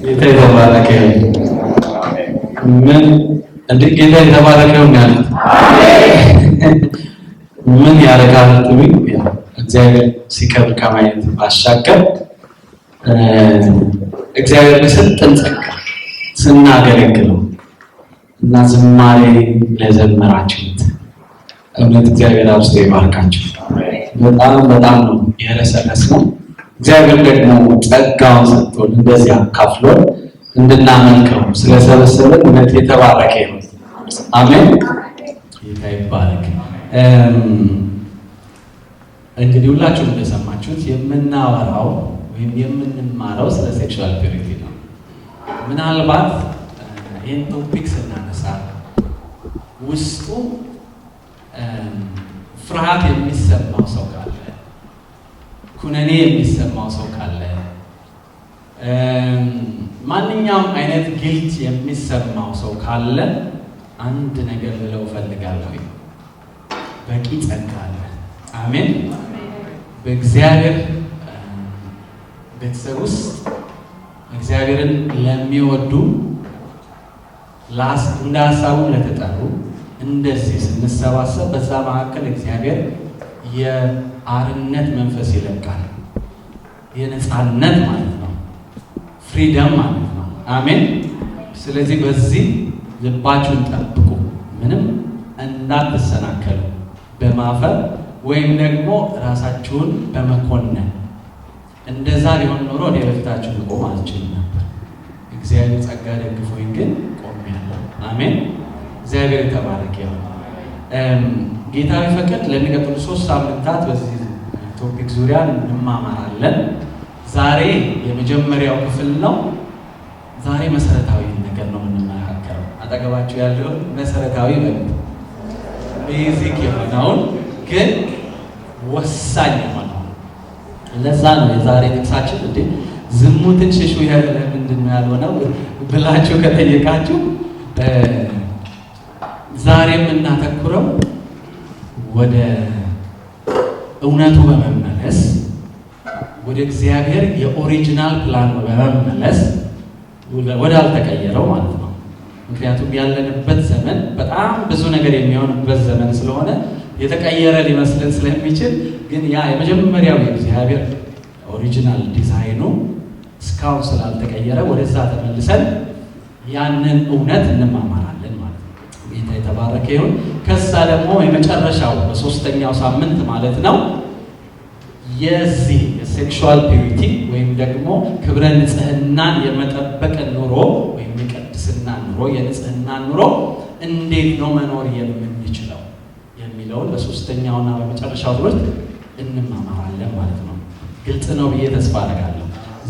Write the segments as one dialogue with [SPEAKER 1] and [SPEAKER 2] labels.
[SPEAKER 1] ጌታ የተባረከ ይሁን። ምን እንዴ ጌታ የተባረከ ይሁን ያሉት ምን ያደርጋል ትሉኝ፣ ያው እግዚአብሔር ሲከብር ከማየት ባሻገር እግዚአብሔር በሰጠን ጸጋ ስናገለግለው እና ዝማሬ ለዘመራችሁት እውነት እግዚአብሔር አብዝቶ ይባርካችሁ። በጣም በጣም ነው የረሰረስ ነው። እግዚአብሔር ደግሞ ጸጋውን ሰጥቶን እንደዚህ አካፍሎን እንድናመልከው ስለሰበሰበን እውነት የተባረከ ይሁን። አሜን። ጌታ ይባረክ። እንግዲህ ሁላችሁም እንደሰማችሁት የምናወራው ወይም የምንማረው ስለ sexual purity ነው። ምናልባት ይህን topic ስናነሳ ውስጡ ፍርሃት የሚሰማው ሰው ካለ፣ ኩነኔ የሚሰማው ሰው ካለ፣ ማንኛውም አይነት guilt የሚሰማው ሰው ካለ አንድ ነገር ልለው እፈልጋለሁ። በቂ ጸጋ አለ። አሜን። በእግዚአብሔር ቤተሰብ ውስጥ እግዚአብሔርን ለሚወዱ፣ እንደ ሀሳቡም ለተጠሩ እንደዚህ ስንሰባሰብ በዛ መካከል እግዚአብሔር የአርነት መንፈስ ይለቃል። የነፃነት ማለት ነው፣ freedom ማለት ነው። አሜን። ስለዚህ በዚህ ልባችሁን ጠብቁ፣ ምንም እንዳትሰናከሉ በማፈር ወይም ደግሞ ራሳችሁን በመኮነን። እንደዛ ቢሆን ኖሮ እኔ በፊታችሁ መቆም አልችልም ነበር። እግዚአብሔር ጸጋ ደግፎኝ ግን ቆሜያለሁ። አሜን። እግዚአብሔር የተባረከ ይሁን። ጌታ ቢፈቅድ ለሚቀጥሉ 3 ሳምንታት በዚህ topic ዙሪያ እንማማራለን። ዛሬ የመጀመሪያው ክፍል ነው። ዛሬ መሰረታዊ ነገር ነው የምንመካከረው። አጠገባችሁ ያለውን መሰረታዊ በሉት። Basic የሆነውን ግን ወሳኝ የሆነውን። ለዛ ነው የዛሬ ጥቅሳችን። እንዴ ዝሙትን ሽሹ ምንድን ነው ያልሆነው ብላችሁ ከጠየቃችሁ፣ ዛሬ የምናተኩረው ወደ እውነቱ በመመለስ፣ ወደ እግዚአብሔር የ original plan በመመለስ፣ ወደ አልተቀየረው ማለት ነው። ምክንያቱም ያለንበት ዘመን በጣም ብዙ ነገር የሚሆንበት ዘመን ስለሆነ የተቀየረ ሊመስልን ስለሚችል፣ ግን ያ የመጀመሪያው የእግዚአብሔር original design ኑ እስካሁን ስላልተቀየረ ወደዛ ተመልሰን ያንን እውነት እንማማራለን ማለት ነው። ጌታ የተባረከ ይሁን። ከዛ ደግሞ የመጨረሻው በሶስተኛው ሳምንት ማለት ነው የዚህ የ sexual purity ወይም ደግሞ ክብረ ንጽህናን የመጠበቅን ኑሮ ወይም የቅድስና ኑሮ፣ የንጽህና ኑሮ እንዴት ነው መኖር የምንችለው የሚለውን በሶስተኛውና በመጨረሻው ትምህርት እንማማራለን ማለት ነው። ግልጽ ነው ብዬ ተስፋ አደርጋለሁ።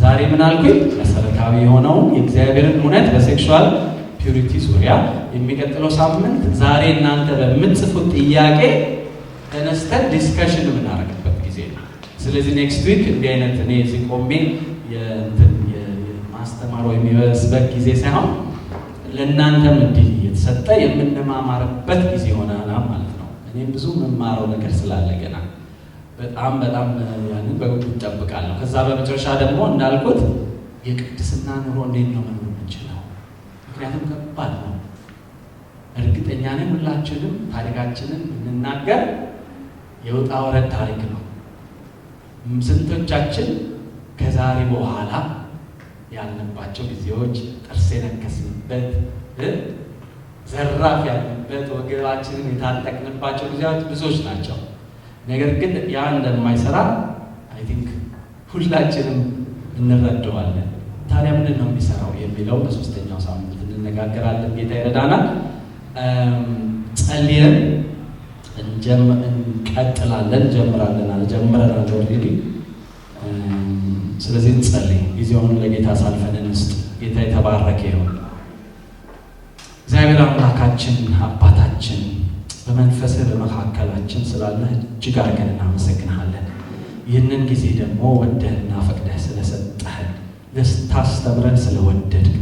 [SPEAKER 1] ዛሬ ምን አልኩኝ? መሰረታዊ የሆነውን የእግዚአብሔርን እውነት በ sexual purity ዙሪያ፣ የሚቀጥለው ሳምንት ዛሬ እናንተ በምትጽፉት ጥያቄ ተነስተን discussion የምናደርግበት ጊዜ ነው። ስለዚህ next week እንዲህ አይነት እኔ እዚህ ቆሜ የማስተማር ወይም የመስበክ ጊዜ ሳይሆን ለእናንተም እድል እየተሰጠ የምንማማርበት ጊዜ ይሆናል ማለት ነው። እኔም ብዙ የምማረው ነገር ስላለ ገና በጣም በጣም ያንን በጉጉት እጠብቃለሁ። ከዛ በመጨረሻ ደግሞ እንዳልኩት የቅድስና ኑሮ እንዴት ነው መኖር የምንችለው? ምክንያቱም ከባድ ነው። እርግጠኛ ነኝ ሁላችንም ታሪካችንን ብንናገር የውጣ ውረድ ታሪክ ነው። ስንቶቻችን ከዛሬ በኋላ ያልንባቸው ጊዜዎች፣ ጥርስ የነከስንበት፣ ዘራፍ ያልንበት፣ ወገባችንን የታጠቅንባቸው ጊዜያት ብዙዎች ናቸው። ነገር ግን ያ እንደማይሰራ I think ሁላችንም እንረዳዋለን። ታዲያ ምንድን ነው የሚሰራው የሚለው በሶስተኛው ሳምንት እንነጋገራለን። ጌታ ይረዳናል። ጸልየን እንቀጥላለን። እንጀምራለን፣ ጀምረናል already። ስለዚህ እንጸልይ። ጊዜውን ለጌታ አሳልፈን እንስጥ። ጌታ የተባረከ ይሁን። እግዚአብሔር አምላካችን፣ አባታችን፣ በመንፈስህ በመካከላችን ስላለህ እጅግ አድርገን እናመሰግንሃለን። ይህንን ጊዜ ደግሞ ወደህና ፈቅደህ ስለሰጠህን፣ ልታስተምረን ስለወደድክ፣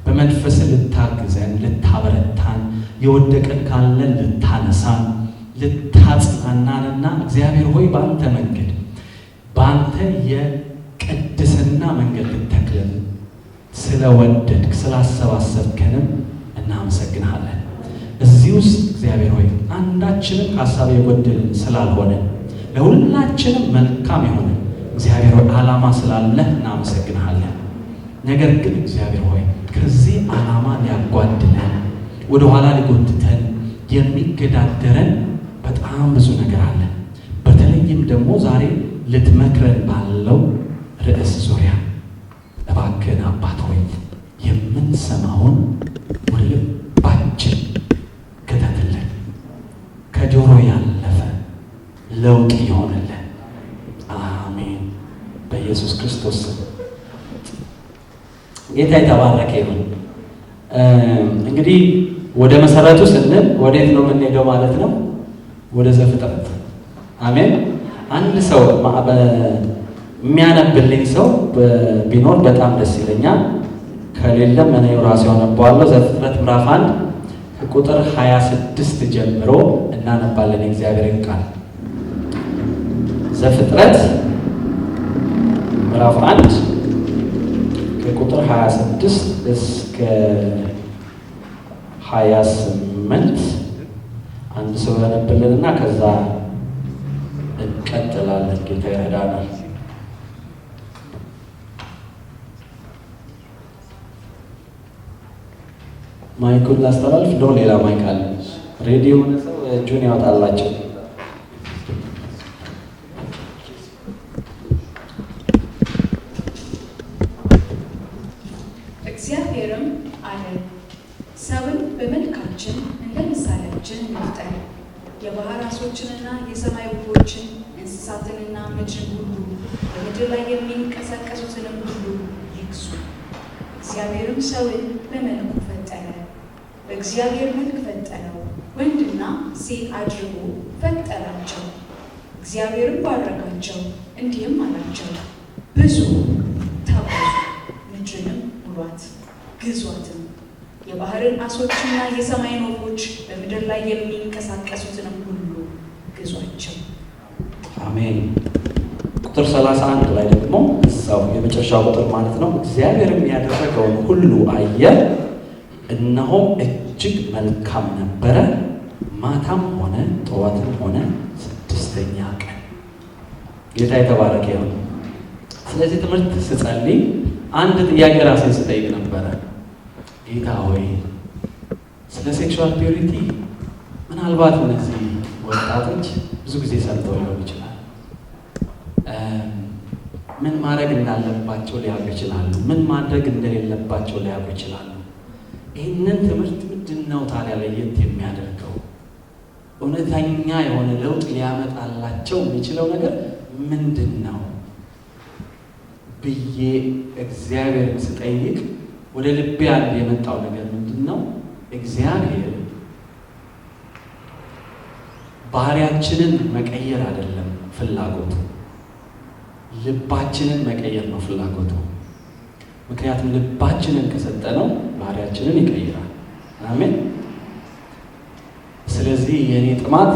[SPEAKER 1] በመንፈስህ ልታግዘን፣ ልታበረታን፣ የወደቅን ካለን ልታነሳን፣ ልታጽናናንና እግዚአብሔር ሆይ በአንተ መንገድ፣ በአንተ የቅድስና መንገድ ልትተክለን ስለወደድክ ስላሰባሰብከንም እናመሰግንሃለን። እዚህ ውስጥ እግዚአብሔር ሆይ አንዳችንም ከሀሳብ የጎደልን ስላልሆነ ለሁላችንም መልካም የሆነ እግዚአብሔር ሆይ ዓላማ ስላለህ እናመሰግንሃለን። ነገር ግን እግዚአብሔር ሆይ ከዚህ ዓላማ ሊያጓድለን፣ ወደኋላ ሊጎትተን የሚገዳደረን በጣም ብዙ ነገር አለ። በተለይም ደግሞ ዛሬ ልትመክረን ባለው ርዕስ ዙሪያ እባክህን አባት ሆይ የምንሰማውን ወደ ልባችን ክተትልን፣ ከጆሮ ያለፈ ለውጥ ይሆንልን። አሜን። በኢየሱስ ክርስቶስ ስም ጌታ የተባረከ ይሁን። እንግዲህ ወደ መሰረቱ ስንል ወዴት ነው የምንሄደው ማለት ነው? ወደ ዘፍጥረት። አሜን። አንድ ሰው የሚያነብልኝ ሰው ቢኖር በጣም ደስ ይለኛል። ከሌለም እኔ ራሴ አነባዋለሁ። ዘፍጥረት ምዕራፍ 1 ከቁጥር 26 ጀምሮ እናነባለን የእግዚአብሔርን ቃል። ዘፍጥረት ምዕራፍ 1 ከቁጥር 26 እስከ 28 አንድ ሰው ያነብልንና ከዛ እንቀጥላለን። ጌታ ይረዳናል። Mic ኡን ላስተላልፍ ነው። ሌላ mic አለ። Ready የሆነ ሰው እጁን ያወጣላቸው።
[SPEAKER 2] እግዚአብሔርም አለ፣ ሰውን በመልካችን እንደ ምሳሌያችን እንፍጠር፣ የባህር ዓሦችንና የሰማይ ወፎችን፣ እንስሳትንና ምድርን ሁሉ፣ በምድር ላይ የሚንቀሳቀሱትንም ሁሉ ይግዙ። እግዚአብሔርም ሰውን በመልኩ ፈጠረ፣ በእግዚአብሔር መልክ ፈጠረው፣ ወንድና ሴት አድርጎ ፈጠራቸው። እግዚአብሔርም ባረካቸው፣ እንዲህም አላቸው፣ ብዙ ተባዙ፣ ምድርንም ሙሏት፣ ግዟትም፣ የባህርን ዓሦችና የሰማይን ወፎች፣ በምድር ላይ የሚንቀሳቀሱትንም ሁሉ ግዟቸው።
[SPEAKER 1] አሜን። ቁጥር 31 ላይ ደግሞ እዛው የመጨረሻው ቁጥር ማለት ነው። እግዚአብሔርም ያደረገውን ሁሉ አየ፣ እነሆም እጅግ መልካም ነበረ። ማታም ሆነ ጠዋትም ሆነ ስድስተኛ ቀን። ጌታ የተባረከ ይሁን። ስለዚህ ትምህርት ስጸልይ አንድ ጥያቄ ራሴን ስጠይቅ ነበረ። ጌታ ሆይ ስለ sexual purity ምናልባት እነዚህ ወጣቶች ብዙ ጊዜ ሰምተው ሊሆን ይችላል። ምን ማድረግ እንዳለባቸው ሊያውቁ ይችላሉ። ምን ማድረግ እንደሌለባቸው ሊያውቁ ይችላሉ። ይህንን ትምህርት ምንድን ነው ታዲያ ለየት የሚያደርገው? እውነተኛ የሆነ ለውጥ ሊያመጣላቸው የሚችለው ነገር ምንድን ነው ብዬ እግዚአብሔርን ስጠይቅ ወደ ልቤ አንድ የመጣው ነገር ምንድን ነው? እግዚአብሔር ባህሪያችንን መቀየር አይደለም ፍላጎቱ፣ ልባችንን መቀየር ነው ፍላጎቱ። ምክንያቱም ልባችንን ከሰጠነው ባህሪያችንን ይቀይራል። አሜን። ስለዚህ የኔ ጥማት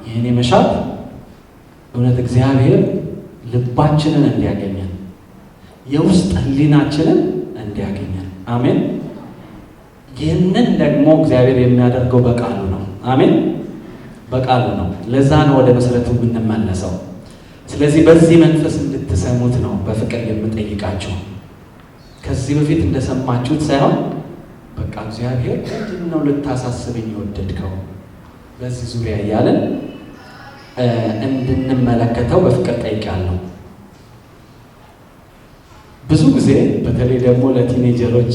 [SPEAKER 1] የኔ መሻት እውነት እግዚአብሔር ልባችንን እንዲያገኘን፣ የውስጥ ሕሊናችንን እንዲያገኘን። አሜን። ይህንን ደግሞ እግዚአብሔር የሚያደርገው በቃሉ ነው። አሜን። በቃሉ ነው። ለዛ ነው ወደ መሰረቱ የምንመለሰው። ስለዚህ በዚህ መንፈስ እንድትሰሙት ነው በፍቅር የምጠይቃችሁ። ከዚህ በፊት እንደሰማችሁት ሳይሆን በቃ እግዚአብሔር ምንድን ነው ልታሳስበኝ የወደድከው በዚህ ዙሪያ እያለን እንድንመለከተው በፍቅር ጠይቃለሁ። ብዙ ጊዜ በተለይ ደግሞ ለ teenager ኦች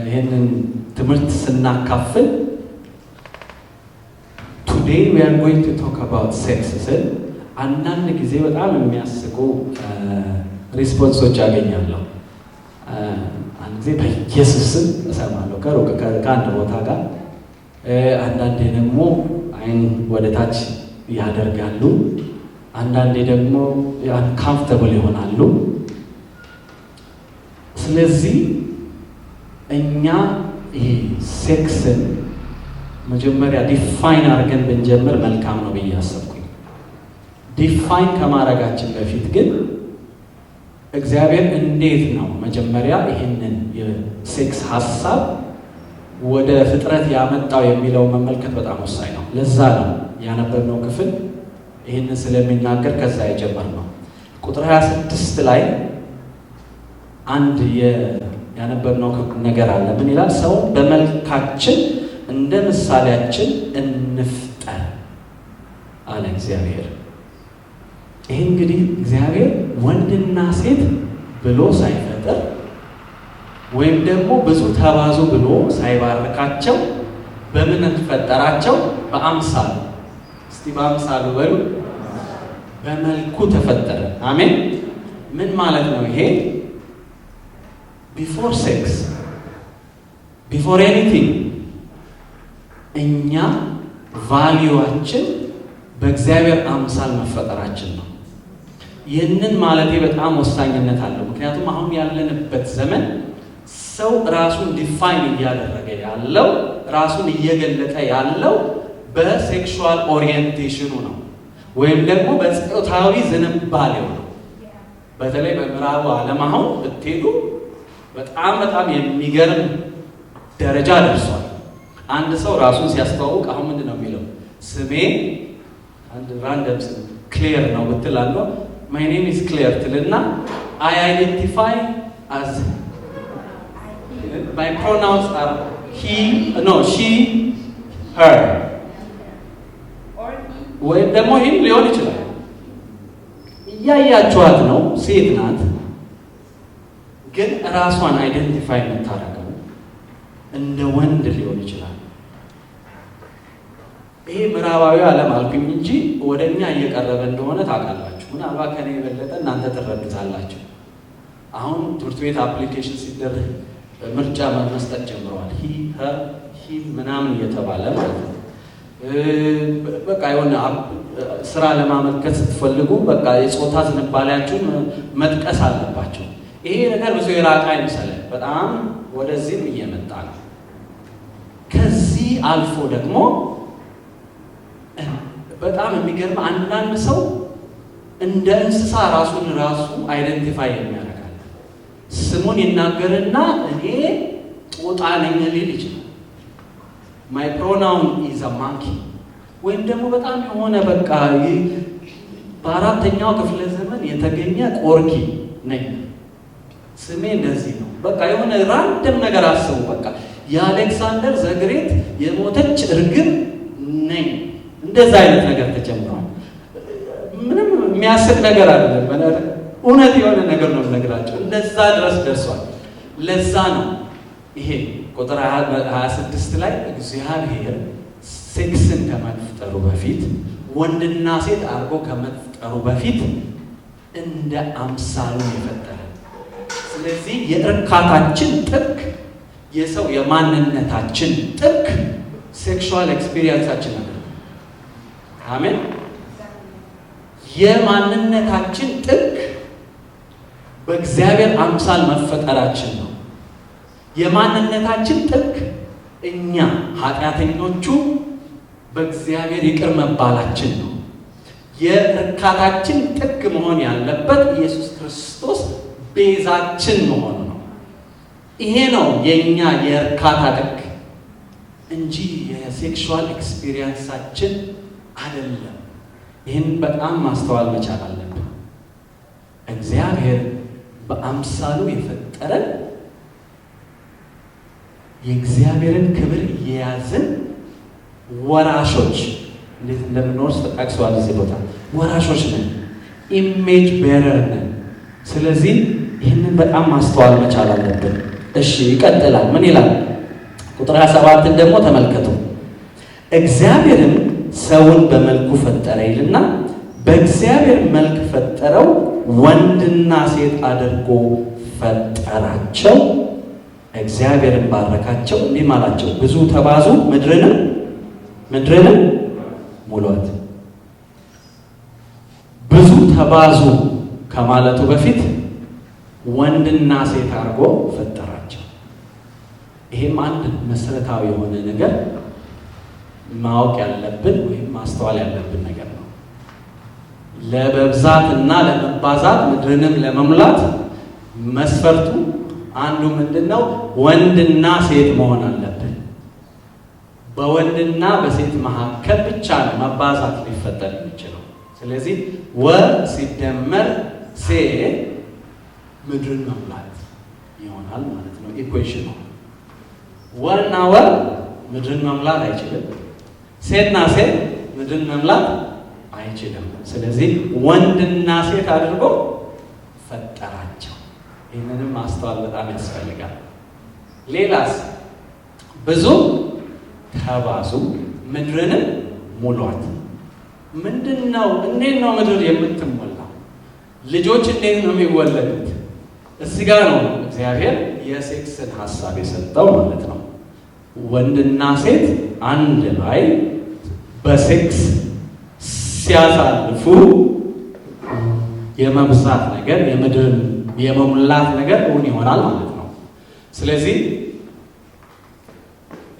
[SPEAKER 1] ይህንን ትምህርት ስናካፍል "Today we are going to talk about sex" ስል አንዳንድ ጊዜ በጣም የሚያስቁ response ኦች ያገኛለሁ። አንድ ጊዜ በኢየሱስ ስም እሰማለሁ ከሩቅ ከአንድ ቦታ ጋር። አንዳንዴ ደግሞ አይን ወደ ታች ያደርጋሉ። አንዳንዴ ደግሞ uncomfortable ይሆናሉ። ስለዚህ እኛ ይሄ ሴክስን መጀመሪያ define አድርገን ብንጀምር መልካም ነው ብዬ አሰብኩኝ። Define ከማድረጋችን በፊት ግን እግዚአብሔር እንዴት ነው መጀመሪያ ይህንን የሴክስ ሀሳብ ወደ ፍጥረት ያመጣው የሚለው መመልከት በጣም ወሳኝ ነው። ለዛ ነው ያነበብነው ክፍል ይህንን ስለሚናገር ከዛ የጀመርነው። ቁጥር 26 ላይ አንድ ያነበብነው ነገር አለ። ምን ይላል? ሰው በመልካችን እንደ ምሳሌያችን እንፍጠር አለ እግዚአብሔር። ይሄ እንግዲህ እግዚአብሔር ወንድና ሴት ብሎ ሳይፈጥር ወይም ደግሞ ብዙ ተባዙ ብሎ ሳይባርካቸው በምን ፈጠራቸው? በአምሳሉ። እስቲ በአምሳሉ በሉ። በመልኩ ተፈጠረ። አሜን። ምን ማለት ነው ይሄ? Before sex, before anything እኛ value ኣችን በእግዚአብሔር አምሳል መፈጠራችን ነው። ይህንን ማለቴ በጣም ወሳኝነት አለው። ምክንያቱም አሁን ያለንበት ዘመን ሰው ራሱን define እያደረገ ያለው፣ ራሱን እየገለጠ ያለው በ sexual orientation ኑ ነው፣ ወይም ደግሞ በጾታዊ ዝንባሌው ነው። በተለይ በምዕራቡ ዓለም አሁን ብትሄዱ በጣም በጣም የሚገርም ደረጃ ደርሷል። አንድ ሰው ራሱን ሲያስተዋውቅ አሁን ምንድን ነው የሚለው? ስሜ አንድ random ስም ክሌር ነው ብትል አለ፣ "My name is Claire" ትልና "I identify as, my pronouns are he, no, she, her" ወይም ደግሞ him ሊሆን ይችላል። እያያችኋት ነው፣ ሴት ናት፣ ግን ራሷን identify የምታደርገው እንደ ወንድ ሊሆን ይችላል። ይሄ ምዕራባዊ ዓለም አልኩኝ እንጂ ወደ እኛ እየቀረበ እንደሆነ ታውቃላችሁ። ምናልባት ከኔ የበለጠ እናንተ ትረዱታላችሁ። አሁን ትምህርት ቤት application ሲደረግ ምርጫ መስጠት ጀምረዋል። He, her, him ምናምን እየተባለ ማለት ነው። በቃ የሆነ ስራ ለማመልከት ስትፈልጉ በቃ የጾታ ዝንባሌያችሁን መጥቀስ አለባቸው። ይሄ ነገር ብዙ የራቀ አይምሰለን፣ በጣም ወደዚህም እየመጣ ነው። ከዚህ አልፎ ደግሞ በጣም የሚገርም አንዳንድ ሰው እንደ እንስሳ ራሱን ራሱ identify የሚያደርጋል። ስሙን ይናገርና እኔ ጦጣ ነኝ ሊል ይችላል። "My pronoun is a monkey" ወይም ደግሞ በጣም የሆነ በቃ በአራተኛው ክፍለ ዘመን የተገኘ ቆርኪ ነኝ፣ ስሜ እንደዚህ ነው። በቃ የሆነ random ነገር አስቡ። በቃ የአሌክሳንደር the Great የሞተች እርግብ ነኝ። እንደዛ አይነት ነገር ተጀምሯል። ምንም የሚያስቅ ነገር አይደለም። እውነት የሆነ ነገር ነው የምነግራቸው። እንደዛ ድረስ ደርሷል። ለዛ ነው ይሄ ቁጥር 26 ላይ እግዚአብሔር ሴክስን ከመፍጠሩ በፊት፣ ወንድና ሴት አድርጎ ከመፍጠሩ በፊት እንደ አምሳሉ የፈጠረ። ስለዚህ የእርካታችን ጥግ፣ የሰው የማንነታችን ጥግ sexual experience ኣችን አይደለም። አሜን። የማንነታችን ጥግ በእግዚአብሔር አምሳል መፈጠራችን ነው። የማንነታችን ጥግ እኛ ኃጢአተኞቹ በእግዚአብሔር ይቅር መባላችን ነው። የእርካታችን ጥግ መሆን ያለበት ኢየሱስ ክርስቶስ ቤዛችን መሆኑ ነው። ይሄ ነው የእኛ የእርካታ ጥግ እንጂ የ sexual experience ኣችን አይደለም። ይህን በጣም ማስተዋል መቻል አለብን። እግዚአብሔር በአምሳሉ የፈጠረን የእግዚአብሔርን ክብር እየያዝን ወራሾች እንዴት እንደምንወርስ ተጠቅሷል እዚህ ቦታ። ወራሾች ነን፣ image bearer ነን። ስለዚህ ይህንን በጣም ማስተዋል መቻል አለብን። እሺ፣ ይቀጥላል። ምን ይላል? ቁጥር 27ን ደግሞ ተመልከቱ። እግዚአብሔርም ሰውን በመልኩ ፈጠረ ይልና በእግዚአብሔር መልክ ፈጠረው፣ ወንድና ሴት አድርጎ ፈጠራቸው። እግዚአብሔርን ባረካቸው፣ እንዲህም አላቸው፣ ብዙ ተባዙ፣ ምድርንም ሙሏት። ብዙ ተባዙ ከማለቱ በፊት ወንድና ሴት አድርጎ ፈጠራቸው። ይሄም አንድ መሰረታዊ የሆነ ነገር ማወቅ ያለብን ወይም ማስተዋል ያለብን ነገር ነው። ለመብዛትና ለመባዛት ምድርንም ለመሙላት መስፈርቱ አንዱ ምንድነው? ወንድና ሴት መሆን አለብን። በወንድና በሴት መካከል ብቻ ነው መባዛት ሊፈጠር የሚችለው። ስለዚህ ወ ሲደመር ሴ ምድርን መሙላት ይሆናል ማለት ነው equation ኑ። ወና ወ ምድርን መሙላት አይችልም። ሴትና ሴት ምድርን መሙላት አይችልም። ስለዚህ ወንድና ሴት አድርጎ ፈጠራቸው። ይህንንም ማስተዋል በጣም ያስፈልጋል። ሌላስ ብዙ ተባዙ ምድርንም ሙሏት። ምንድነው? እንዴት ነው ምድር የምትሞላው? ልጆች እንዴት ነው የሚወለዱት? እዚህ ጋር ነው እግዚአብሔር የሴክስን ሐሳብ የሰጠው ማለት ነው። ወንድና ሴት አንድ ላይ በሴክስ ሲያሳልፉ የመብዛት ነገር የምድርን የመሙላት ነገር እውን ይሆናል ማለት ነው። ስለዚህ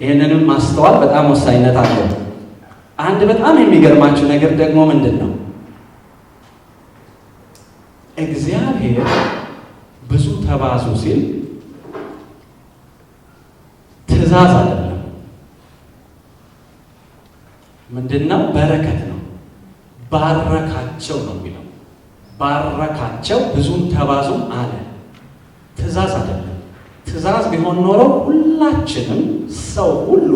[SPEAKER 1] ይህንንም ማስተዋል በጣም ወሳኝነት አለው። አንድ በጣም የሚገርማችሁ ነገር ደግሞ ምንድነው? እግዚአብሔር ብዙ ተባዙ ሲል ትእዛዝ አይደለም። ምንድነው? በረከት ነው። ባረካቸው ነው የሚለው። ባረካቸው ብዙም ተባዙም አለ። ትእዛዝ አይደለም። ትእዛዝ ቢሆን ኖሮ ሁላችንም ሰው ሁሉ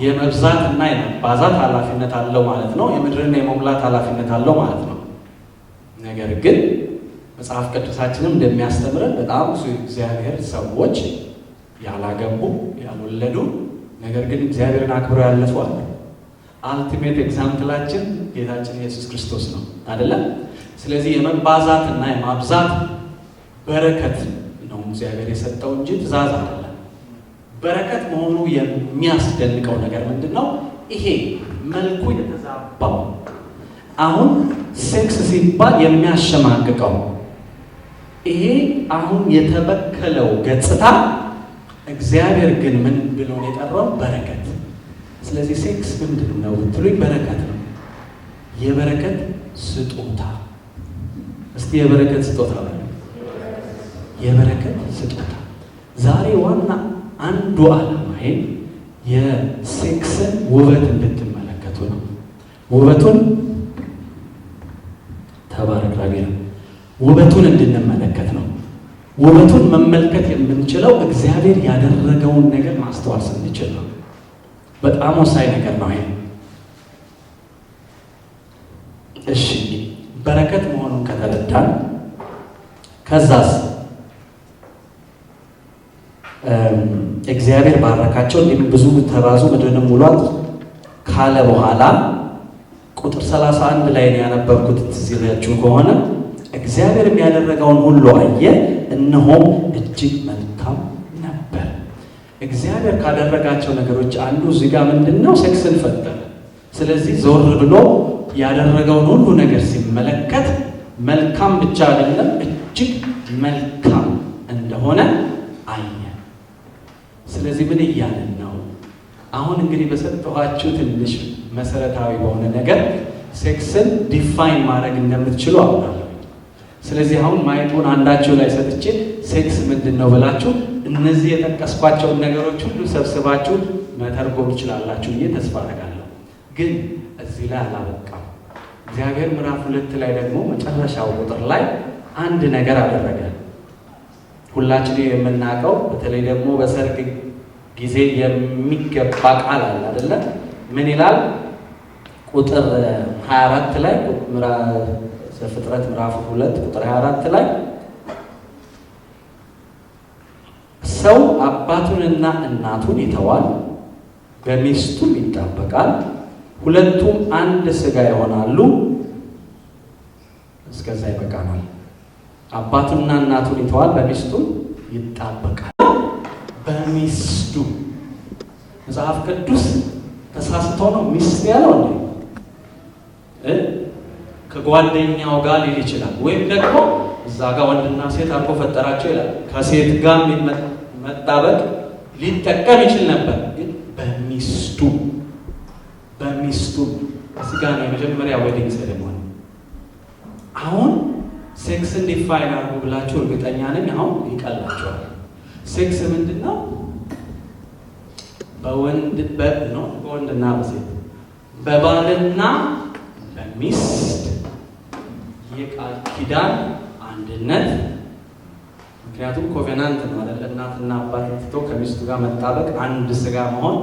[SPEAKER 1] የመብዛትና የመባዛት ኃላፊነት አለው ማለት ነው። የምድርን የመሙላት ኃላፊነት አለው ማለት ነው። ነገር ግን መጽሐፍ ቅዱሳችንም እንደሚያስተምረን በጣም ብዙ እግዚአብሔር ሰዎች ያላገቡ ያልወለዱ ነገር ግን እግዚአብሔርን አክብረው ያለፉ አሉ። ultimate example ኣችን ጌታችን ኢየሱስ ክርስቶስ ነው አይደለ? ስለዚህ የመባዛትና የማብዛት በረከት ነው እግዚአብሔር የሰጠው እንጂ ትእዛዝ አይደለም። በረከት መሆኑ የሚያስደንቀው ነገር ምንድነው? ይሄ መልኩ የተዛባው አሁን ሴክስ ሲባል የሚያሸማቅቀው ይሄ አሁን የተበከለው ገጽታ እግዚአብሔር ግን ምን ብሎ ነው የጠራው? በረከት። ስለዚህ ሴክስ ምንድነው ብትሉኝ በረከት ነው። የበረከት ስጦታ። እስቲ የበረከት ስጦታ በሉ። የበረከት ስጦታ። ዛሬ ዋና አንዱ ዓላማዬ የሴክስን ውበት እንድትመለከቱ ነው። ውበቱን ተባረክ ራቢና ውበቱን እንድንመለከት ነው። ውበቱን መመልከት የምንችለው እግዚአብሔር ያደረገውን ነገር ማስተዋል ስንችል ነው። በጣም ወሳኝ ነገር ነው ይሄ። እሺ በረከት መሆኑን ከተረዳን ከዛስ እግዚአብሔር ባረካቸው እንዲሁም ብዙ ተባዙ ምድርንም ሙሏት ካለ በኋላ ቁጥር 31 ላይ ነው ያነበብኩት ትዝ ይላችሁ ከሆነ እግዚአብሔር ያደረገውን ሁሉ አየ፣ እነሆም እጅግ መልካም ነበር። እግዚአብሔር ካደረጋቸው ነገሮች አንዱ እዚህ ጋር ምንድነው? ሴክስን ፈጠረ። ስለዚህ ዞር ብሎ ያደረገውን ሁሉ ነገር ሲመለከት መልካም ብቻ አይደለም እጅግ መልካም እንደሆነ አየ። ስለዚህ ምን እያልን ነው? አሁን እንግዲህ በሰጠኋችሁ ትንሽ መሰረታዊ በሆነ ነገር sex ን define ማድረግ እንደምትችሉ አምናለሁ። ስለዚህ አሁን mic ኡን አንዳችሁ ላይ ሰጥቼ ሴክስ ምንድነው ብላችሁ እነዚህ የጠቀስኳቸውን ነገሮች ሁሉ ሰብስባችሁ መተርጎም ትችላላችሁ ብዬ ተስፋ አደርጋለሁ። ግን እዚህ ላይ አላበቃም። እግዚአብሔር ምዕራፍ 2 ላይ ደግሞ መጨረሻው ቁጥር ላይ አንድ ነገር አደረገ። ሁላችንም የምናውቀው በተለይ ደግሞ በሰርግ ጊዜ የሚገባ ቃል አለ አይደለ? ምን ይላል? ቁጥር 24 ላይ ዘፍጥረት ምዕራፍ 2 ቁጥር 24 ላይ ሰው አባቱንና እናቱን ይተዋል፣ በሚስቱም ይጣበቃል፣ ሁለቱም አንድ ስጋ ይሆናሉ። እስከዛ ይበቃናል። አባቱንና እናቱን ይተዋል፣ በሚስቱ ይጣበቃል። በሚስቱ መጽሐፍ ቅዱስ ተሳስቶ ነው ሚስት ያለው እንዴ? ከጓደኛው ጋር ሊል ይችላል። ወይም ደግሞ እዛ ጋር ወንድና ሴት አድርጎ ፈጠራቸው ይላል። ከሴት ጋር መጣበቅ ሊጠቀም ይችል ነበር። ግን በሚስቱ በሚስቱ እዚህ ጋር ነው የመጀመሪያ wedding ceremony። አሁን sex ን define አድርጉ ብላችሁ እርግጠኛ ነኝ አሁን ይቀላችኋል። ሴክስ ምንድነው? በወንድ ነው በወንድና በሴት በባልና በሚስት የቃል ኪዳን አንድነት። ምክንያቱም covenant ነው አይደል? እናትና አባት ትቶ ከሚስቱ ጋር መጣበቅ፣ አንድ ስጋ መሆን።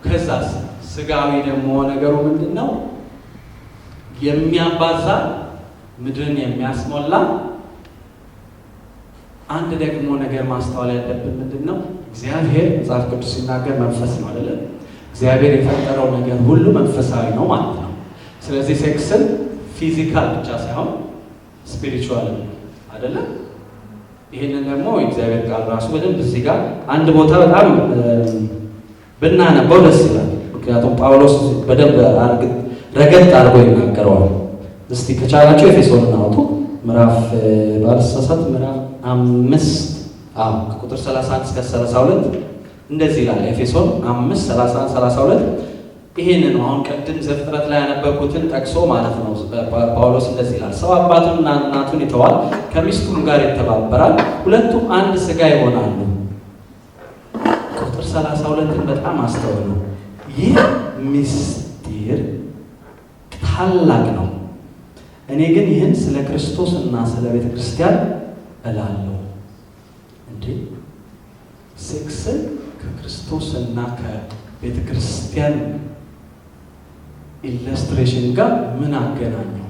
[SPEAKER 1] ከዛስ ስጋዊ ደግሞ ነገሩ ምንድነው? የሚያባዛ፣ ምድርን የሚያስሞላ። አንድ ደግሞ ነገር ማስተዋል ያለብን ምንድነው? እግዚአብሔር መጽሐፍ ቅዱስ ሲናገር መንፈስ ነው አይደል? እግዚአብሔር የፈጠረው ነገር ሁሉ መንፈሳዊ ነው ማለት ነው። ስለዚህ sex ን physical ብቻ ሳይሆን spiritual ነው አይደል? ይሄንን ደግሞ እግዚአብሔር ቃል ራሱ በደንብ እዚህ ጋር አንድ ቦታ በጣም ብናነበው ደስ ይላል። ምክንያቱም ጳውሎስ በደንብ ረገጥ አድርጎ ይናገረዋል። እስቲ ከቻላችሁ ኤፌሶንን አውጡ። ምዕራፍ ባልሳሳት ምዕራፍ 5 አዎ ቁጥር 31 እስከ 32 እንደዚህ ይላል። ኤፌሶን 5 31 32 ይሄንን አሁን ቅድም ዘፍጥረት ላይ ያነበብኩትን ጠቅሶ ማለት ነው። ጳውሎስ እንደዚህ ይላል፣ ሰው አባቱንና እናቱን ይተዋል፣ ከሚስቱም ጋር ይተባበራል፣ ሁለቱም አንድ ስጋ ይሆናሉ። ቁጥር 32ን በጣም አስተውሉ። ይህ ምስጢር ታላቅ ነው፣ እኔ ግን ይህን ስለ ክርስቶስና ስለ ቤተ ክርስቲያን እላለሁ። እንዴ ሴክስን ከክርስቶስና ከቤተ ክርስቲያን illustration ጋር ምን አገናኘው?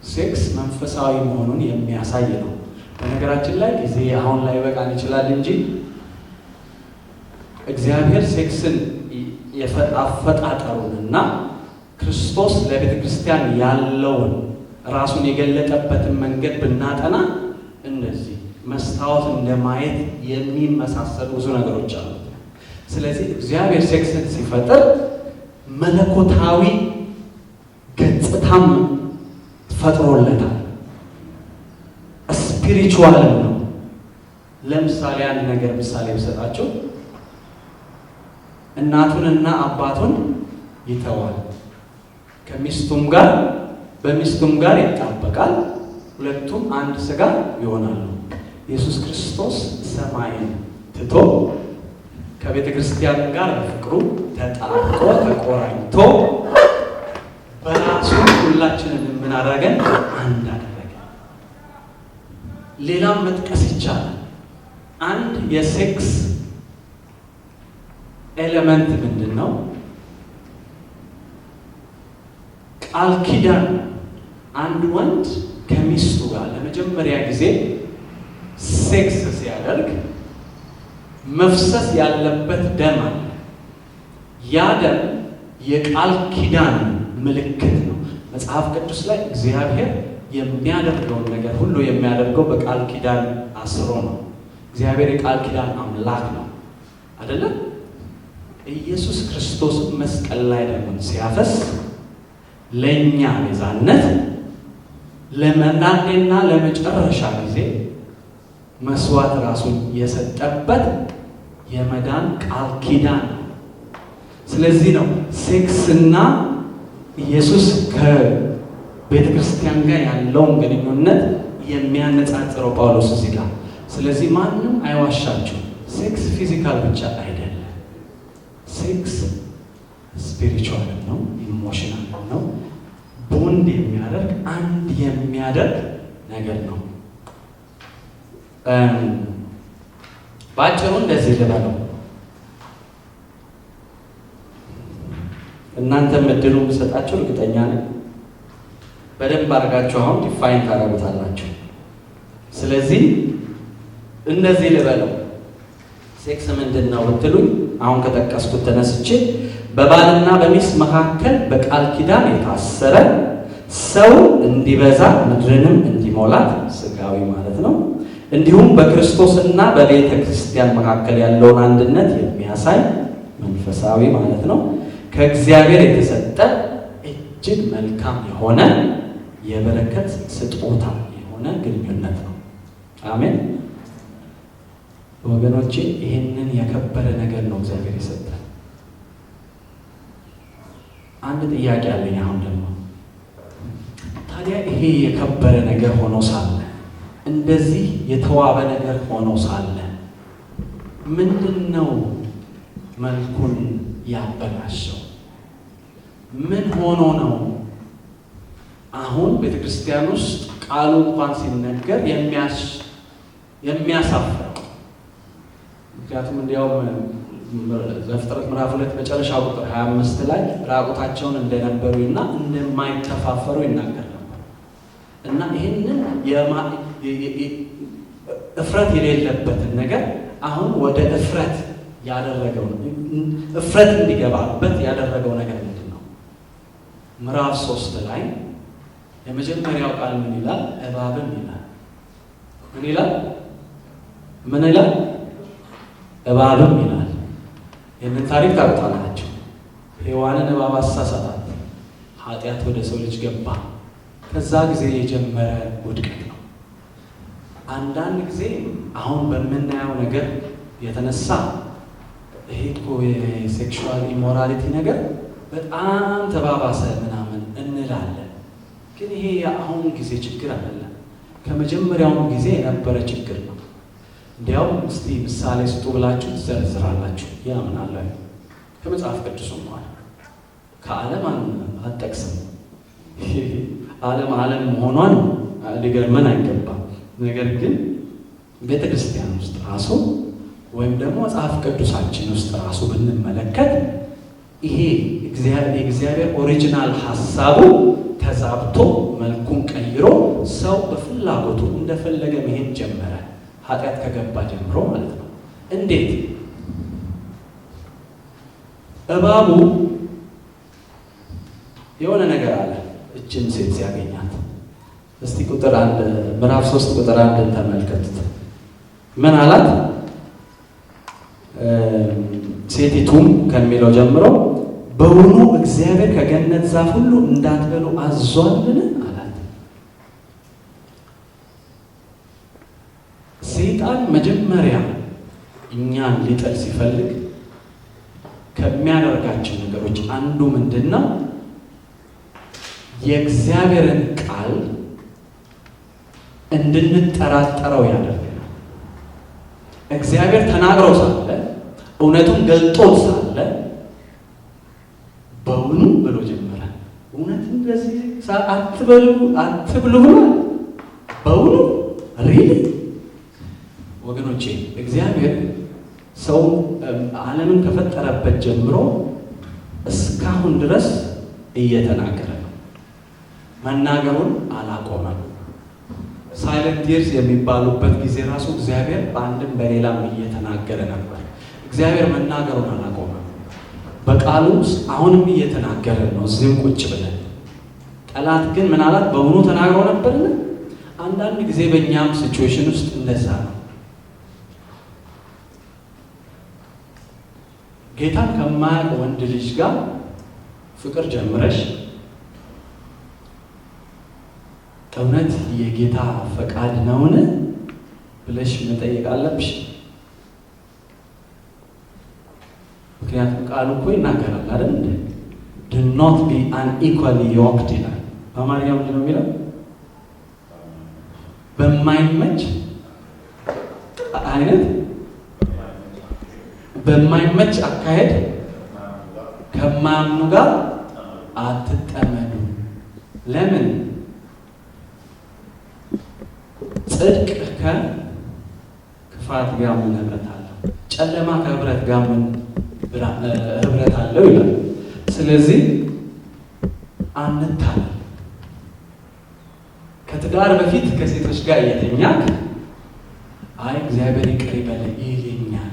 [SPEAKER 1] ሴክስ መንፈሳዊ መሆኑን የሚያሳይ ነው። በነገራችን ላይ ጊዜ አሁን ላይ በቃን ይችላል እንጂ እግዚአብሔር ሴክስን አፈጣጠሩንና ክርስቶስ ለቤተ ክርስቲያን ያለውን ራሱን የገለጠበትን መንገድ ብናጠና እንደዚህ መስታወት እንደማየት የሚመሳሰሉ ብዙ ነገሮች አሉ። ስለዚህ እግዚአብሔር ሴክስን ሲፈጥር መለኮታዊ ገጽታም ፈጥሮለታል። Spiritual ም ነው። ለምሳሌ አንድ ነገር ምሳሌ ብሰጣችሁ እናቱንና አባቱን ይተዋል፣ ከሚስቱም ጋር በሚስቱም ጋር ይጣበቃል፣ ሁለቱም አንድ ስጋ ይሆናሉ። ኢየሱስ ክርስቶስ ሰማይን ትቶ ከቤተ ክርስቲያን ጋር በፍቅሩ ተጣብቆ ተቆራኝቶ በራሱ ሁላችንን ምን አደረገን? አንድ አደረገ። ሌላም መጥቀስ ይቻላል። አንድ የ sex element ምንድነው? ቃል ኪዳን። አንድ ወንድ ከሚስቱ ጋር ለመጀመሪያ ጊዜ ሴክስ ሲያደርግ መፍሰስ ያለበት ደም አለ። ያ ደም የቃል ኪዳን ምልክት ነው። መጽሐፍ ቅዱስ ላይ እግዚአብሔር የሚያደርገውን ነገር ሁሉ የሚያደርገው በቃል ኪዳን አስሮ ነው። እግዚአብሔር የቃል ኪዳን አምላክ ነው አይደለም? ኢየሱስ ክርስቶስ መስቀል ላይ ደሙን ሲያፈስ ለኛ ቤዛነት ለመናኔና ለመጨረሻ ጊዜ መስዋዕት ራሱን የሰጠበት የመዳን ቃል ኪዳን ነው። ስለዚህ ነው ሴክስና ኢየሱስ ከቤተ ክርስቲያን ጋር ያለውን ግንኙነት የሚያነጻጽረው ጳውሎስ እዚህ ጋር። ስለዚህ ማንም አይዋሻችሁ፣ sex physical ብቻ አይደለም። Sex spiritual ነው፣ emotional ነው፣ ቦንድ የሚያደርግ አንድ የሚያደርግ ነገር ነው። ባጭሩ እንደዚህ ልበለው፣ እናንተም እድሉን ብሰጣችሁ እርግጠኛ ነኝ በደንብ አድርጋችሁ አሁን define ታደርጉታላችሁ። ስለዚህ እንደዚህ ልበለው፣ ሴክስ ምንድነው ብትሉኝ አሁን ከጠቀስኩት ተነስቼ በባልና በሚስት መካከል በቃል ኪዳን የታሰረ ሰው እንዲበዛ ምድርንም እንዲሞላት ስጋዊ ማለት ነው፣ እንዲሁም በክርስቶስና በቤተ ክርስቲያን መካከል ያለውን አንድነት የሚያሳይ መንፈሳዊ ማለት ነው፣ ከእግዚአብሔር የተሰጠ እጅግ መልካም የሆነ የበረከት ስጦታ የሆነ ግንኙነት ነው። አሜን ወገኖቼ፣ ይህንን የከበረ ነገር ነው እግዚአብሔር የሰጠን። አንድ ጥያቄ አለኝ። አሁን ደግሞ ታዲያ ይሄ የከበረ ነገር ሆኖ ሳለ፣ እንደዚህ የተዋበ ነገር ሆኖ ሳለ ምንድነው መልኩን ያበላሸው? ምን ሆኖ ነው አሁን ቤተክርስቲያን ውስጥ ቃሉ እንኳን ሲነገር የሚያሳፍረው? ምክንያቱም እንዲያውም ዘፍጥረት ምዕራፍ 2 መጨረሻ ቁጥር 25 ላይ ራቁታቸውን እንደነበሩና እንደማይተፋፈሩ ይናገር ነበር። እና ይሄንን እፍረት የሌለበትን ነገር አሁን ወደ እፍረት ያደረገው እፍረት እንዲገባበት ያደረገው ነገር ምንድነው? ምዕራፍ 3 ላይ የመጀመሪያው ቃል ምን ይላል? እባብም ይላል። ምን ይላል? ምን ይላል? እባብም ይላል። ይህንን ታሪክ ታውቁታላችሁ። ሔዋንን እባብ አሳሳታት፣ ኃጢአት ወደ ሰው ልጅ ገባ። ከዛ ጊዜ የጀመረ ውድቀት ነው። አንዳንድ ጊዜ አሁን በምናየው ነገር የተነሳ ይሄ እኮ የ sexual immorality ነገር በጣም ተባባሰ ምናምን እንላለን። ግን ይሄ የአሁን ጊዜ ችግር አይደለም። ከመጀመሪያውም ጊዜ የነበረ ችግር ነው። እንዲያውም እስቲ ምሳሌ ስጡ ብላችሁ ትዘረዝራላችሁ። ያምናለሁ ከመጽሐፍ ቅዱስ እንኳን ከዓለም አልጠቅስም። ዓለም ዓለም መሆኗን ሊገርመን አይገባም። ነገር ግን ቤተክርስቲያን ውስጥ ራሱ ወይም ደግሞ መጽሐፍ ቅዱሳችን ውስጥ ራሱ ብንመለከት ይሄ የእግዚአብሔር original ሐሳቡ ተዛብቶ መልኩን ቀይሮ ሰው በፍላጎቱ እንደፈለገ መሄድ ጀመረ። ኃጢአት ከገባ ጀምሮ ማለት ነው። እንዴት? እባቡ የሆነ ነገር አለ እችን ሴት ሲያገኛት። እስቲ ቁጥር 1 ምዕራፍ 3 ቁጥር 1 ተመልከቱት። ምን አላት? ሴቲቱም ከሚለው ጀምሮ በውኑ እግዚአብሔር ከገነት ዛፍ ሁሉ እንዳትበሉ አዟልን አላት። ሰይጣን መጀመሪያ እኛን ሊጥል ሲፈልግ ከሚያደርጋቸው ነገሮች አንዱ ምንድነው? የእግዚአብሔርን ቃል እንድንጠራጠረው ያደርገናል። እግዚአብሔር ተናግሮ ሳለ እውነቱን ገልጦ ሳለ በውኑ ብሎ ጀመረ። እውነት እንደዚህ አትበሉ አትብሉ ብሏል? በውኑ really? ወገኖቼ እግዚአብሔር ሰው ዓለምን ከፈጠረበት ጀምሮ እስካሁን ድረስ እየተናገረ ነው። መናገሩን አላቆመም። Silent years የሚባሉበት ጊዜ ራሱ እግዚአብሔር በአንድም በሌላም እየተናገረ ነበር። እግዚአብሔር መናገሩን አላቆመም። በቃሉ አሁንም እየተናገረ ነው እዚህም ቁጭ ብለን። ጠላት ግን ምን አላት? በውኑ ተናግሮ ነበርን? አንዳንድ ጊዜ በእኛም situation ውስጥ እንደዛ ነው። ጌታን ከማያውቅ ወንድ ልጅ ጋር ፍቅር ጀምረሽ እውነት የጌታ ፈቃድ ነውን ብለሽ መጠየቅ አለብሽ። ምክንያቱም ቃሉ እኮ ይናገራል አይደል እንዴ? Do not be unequally yoked ይላል። በአማርኛ ምንድን ነው የሚለው? በማይመች አይነት በማይመች አካሄድ ከማያምኑ ጋር አትጠመዱ። ለምን? ጽድቅ ከክፋት ጋር ምን ህብረት አለው? ጨለማ ከህብረት ጋር ምን ህብረት አለው ይላል። ስለዚህ አንታለል። ከትዳር በፊት ከሴቶች ጋር እየተኛክ አይ እግዚአብሔር ይቅር ይበለኝ ይለኛል፣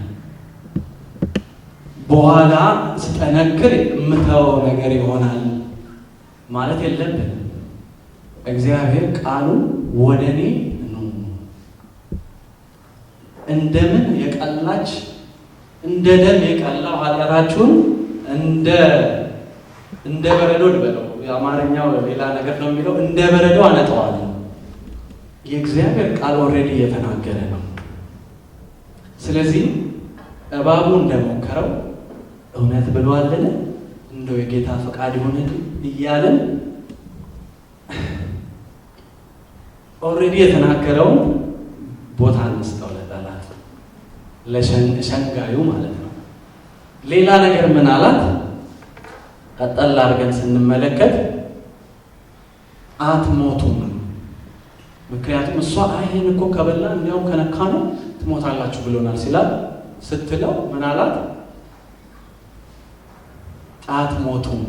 [SPEAKER 1] በኋላ ስጠነክር የምተወው ነገር ይሆናል ማለት የለብንም። እግዚአብሔር ቃሉ ወደኔ ኑ እንደምን የቀላች እንደ ደም የቀላው ኃጢአታችሁን እንደ በረዶ ልበለው፣ የአማርኛው ሌላ ነገር ነው የሚለው፣ እንደ በረዶ አነጠዋለሁ። የእግዚአብሔር ቃል already እየተናገረ ነው። ስለዚህ እባቡ እንደሞከረው እውነት ብሏልን? እንደው የጌታ ፈቃድ ይሁንልን እያለን already የተናገረውን ቦታ አንስተው ለጠላት ለሸንጋዩ ማለት ነው። ሌላ ነገር ምን አላት? ቀጠል አድርገን ስንመለከት አትሞቱም። ምክንያቱም እሷ አይ ይሄን እኮ ከበላ እንዲያውም ከነካ ነው ትሞታላችሁ ብሎናል ሲላት ስትለው ምን አላት? አትሞቱም።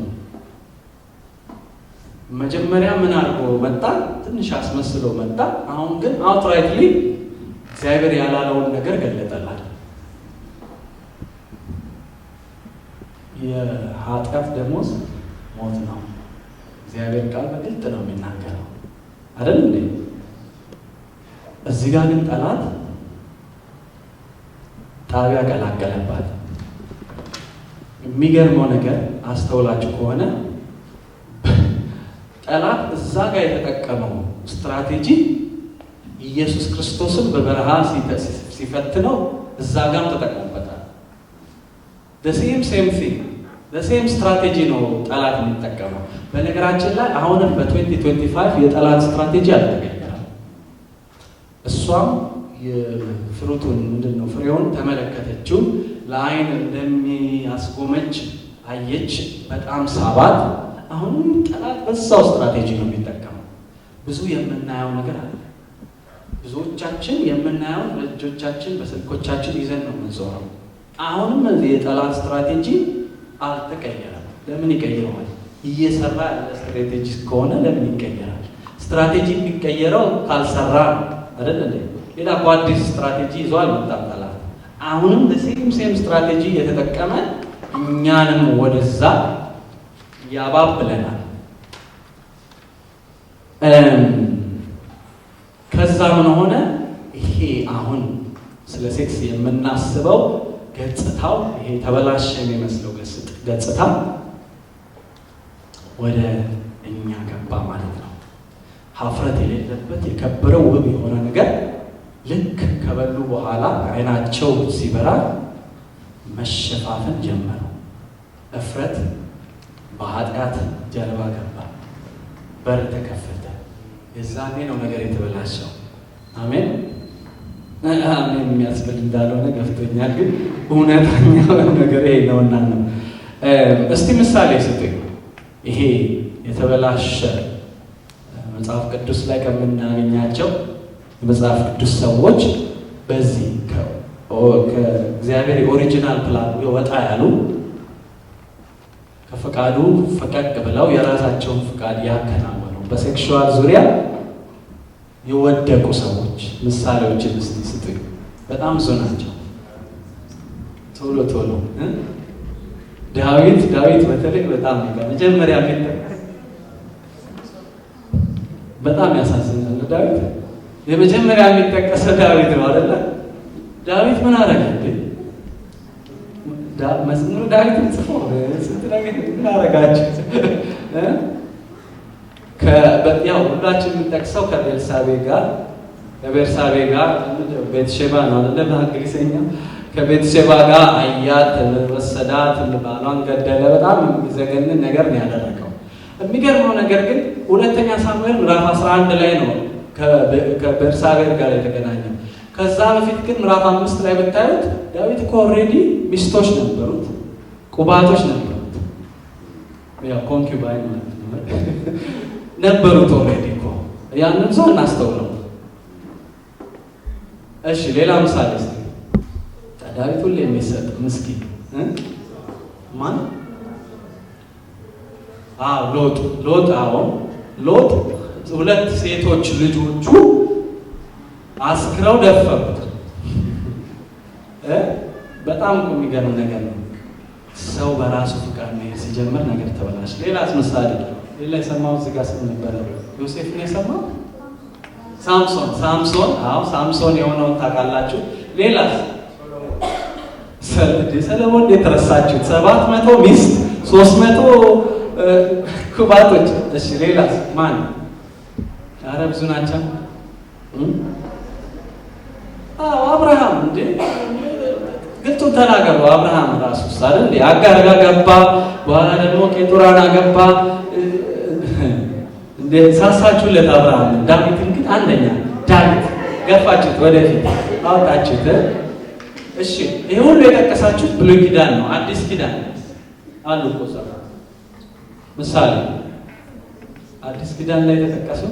[SPEAKER 1] መጀመሪያ ምን አድርጎ መጣ? ትንሽ አስመስሎ መጣ። አሁን ግን outrightly እግዚአብሔር ያላለውን ነገር ገለጠላት። የኃጢአት ደሞዝ ሞት ነው። እግዚአብሔር ቃል በግልጥ ነው የሚናገረው አይደል እንዴ? እዚህ ጋር ግን ጠላት ጣቢያ ቀላቀለባት። የሚገርመው ነገር አስተውላችሁ ከሆነ ጠላት እዛ ጋር የተጠቀመው ስትራቴጂ ኢየሱስ ክርስቶስን በበረሃ ሲፈትነው እዛ ጋርም ተጠቅሞበታል። The same same thing, the same strategy ነው ጠላት የሚጠቀመው። በነገራችን ላይ አሁንም በ2025 የጠላት ስትራቴጂ አልተቀየረም። እሷም የ fruit ኡን ምንድነው ፍሬውን ተመለከተችው፣ ለአይን እንደሚያስጎመጅ አየች፣ በጣም ሳባት። አሁንም ጠላት በዛው ስትራቴጂ ነው የሚጠቀመው። ብዙ የምናየው ነገር አለ። ብዙዎቻችን የምናየው በእጆቻችን በስልኮቻችን ይዘን ነው የምንዞረው። አሁንም የጠላት ስትራቴጂ አልተቀየረም። ለምን ይቀይረዋል? እየሰራ ያለ ስትራቴጂ ከሆነ ለምን ይቀየራል? ስትራቴጂ የሚቀየረው ካልሰራ ነው አይደል እንዴ? ሌላ እኮ አዲስ ስትራቴጂ ይዞ አልመጣም ጠላት። አሁንም same same strategy እየተጠቀመ እኛንም ወደዛ ያባብለናል። ከዛ ምን ሆነ? ይሄ አሁን ስለ ሴክስ የምናስበው ገጽታው ይሄ ተበላሸ የሚመስለው ገጽታ ወደ እኛ ገባ ማለት ነው። ሀፍረት የሌለበት የከበረው ውብ የሆነ ነገር ልክ ከበሉ በኋላ አይናቸው ሲበራ መሸፋፈን ጀመሩ። እፍረት በኃጢአት ጀርባ ገባ፣ በር ተከፈተ። የዛኔ ነው ነገር የተበላሸው። አሜን አሜን የሚያስብል እንዳልሆነ ገብቶኛል፣ ግን እውነተኛው ነገር ይሄ ነውና ነው። እስቲ ምሳሌ ስጡኝ። ይሄ የተበላሸ መጽሐፍ ቅዱስ ላይ ከምናገኛቸው የመጽሐፍ ቅዱስ ሰዎች በዚህ ከእግዚአብሔር የ original plan ወጣ ያሉ ከፈቃዱ ፈቀቅ ብለው የራሳቸውን ፈቃድ ያከናወኑ በ sexual ዙሪያ የወደቁ ሰዎች ምሳሌዎችን እስቲ ስጡኝ። በጣም ብዙ ናቸው። ቶሎ ቶሎ ዳዊት በተለይ በጣም መጀመሪያ በጣም ያሳዝናል። ዳዊት የመጀመሪያ የሚጠቀሰው ዳዊት ነው አይደለ? ዳዊት ምን አደረገ እንዴ? መዝሙር ዳዊትን ጽፎ ስንት ነገር ምን አደረጋችሁ? ያው ሁላችን የምንጠቅሰው ከቤርሳቤ ጋር ቤትሼባ ነው አይደለ? በእንግሊዝኛ ከቤትሼባ ጋር አያት፣ ወሰዳት፣ ባሏን ገደለ። በጣም የሚዘገንን ነገር ነው ያደረገው። የሚገርመው ነገር ግን ሁለተኛ ሳሙኤል ምዕራፍ 11 ላይ ነው ከቤርሳቤ ጋር የተገናኘው። ከዛ በፊት ግን ምዕራፍ 5 ላይ ብታዩት ዳዊት እኮ already ሚስቶች ነበሩት፣ ቁባቶች ነበሩት፣ ያው concubine ማለት ነው ነበሩት already እኮ። ያንን ሰው እናስተውለው። እሺ ሌላ ምሳሌ እስቲ። ዳዊት ሁሌ የሚሰጥ ምስኪን ማን? አዎ ሎጥ። አዎ ሎጥ ሁለት ሴቶች ልጆቹ አስክረው ደፈሩት። በጣም እኮ የሚገርም ነገር ነው። ሰው በራሱ ፍቃድ መሄድ ሲጀምር ነገር ተበላሽ። ሌላስ ምሳሌ? ሌላ የሰማው እዚህ ጋር ስም ነበረ። ዮሴፍ ነው የሰማው። ሳምሶን። አዎ ሳምሶን የሆነውን ታውቃላችሁ። ሌላስ? ሰለሞን እንዴት ረሳችሁት? 700 ሚስት፣ 300 ኩባቶች። እሺ ሌላስ ማን? ኧረ ብዙ ናቸው። አዎ አብርሃም እንዴ ግልጹን ተናገሩ። አብርሃም ራሱ አይደል አጋር ጋር ገባ፣ በኋላ ደግሞ ቄጡራን አገባ። እንደ ሳሳችሁለት አብርሃም። ዳዊትን ግን አንደኛ ዳዊት ገፋችሁት፣ ወደፊት አወጣችሁት። እሺ ይሄ ሁሉ የጠቀሳችሁት ብሉይ ኪዳን ነው። አዲስ ኪዳን አሉ እኮ ምሳሌ አዲስ ኪዳን ላይ የተጠቀሱ።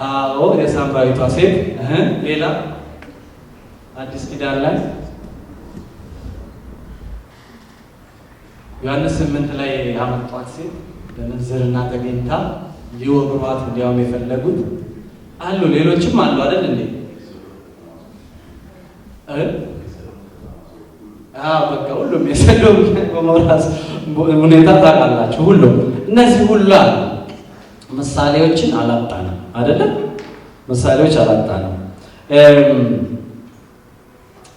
[SPEAKER 1] አዎ የሳምራዊቷ ሴት። ሌላ አዲስ ኪዳን ላይ ዮሐንስ 8 ላይ ያመጧት ሴት በምንዝርና ተገኝታ ሊወግሯት እንዲያውም የፈለጉት አሉ። ሌሎችም አሉ አይደል እንዴ? አዎ በቃ ሁሉም የሰዶም ገሞራስ ሁኔታ ታውቃላችሁ። ሁሉም እነዚህ ሁሉ አሉ። ምሳሌዎችን አላጣንም አይደለም? ምሳሌዎች አላጣንም።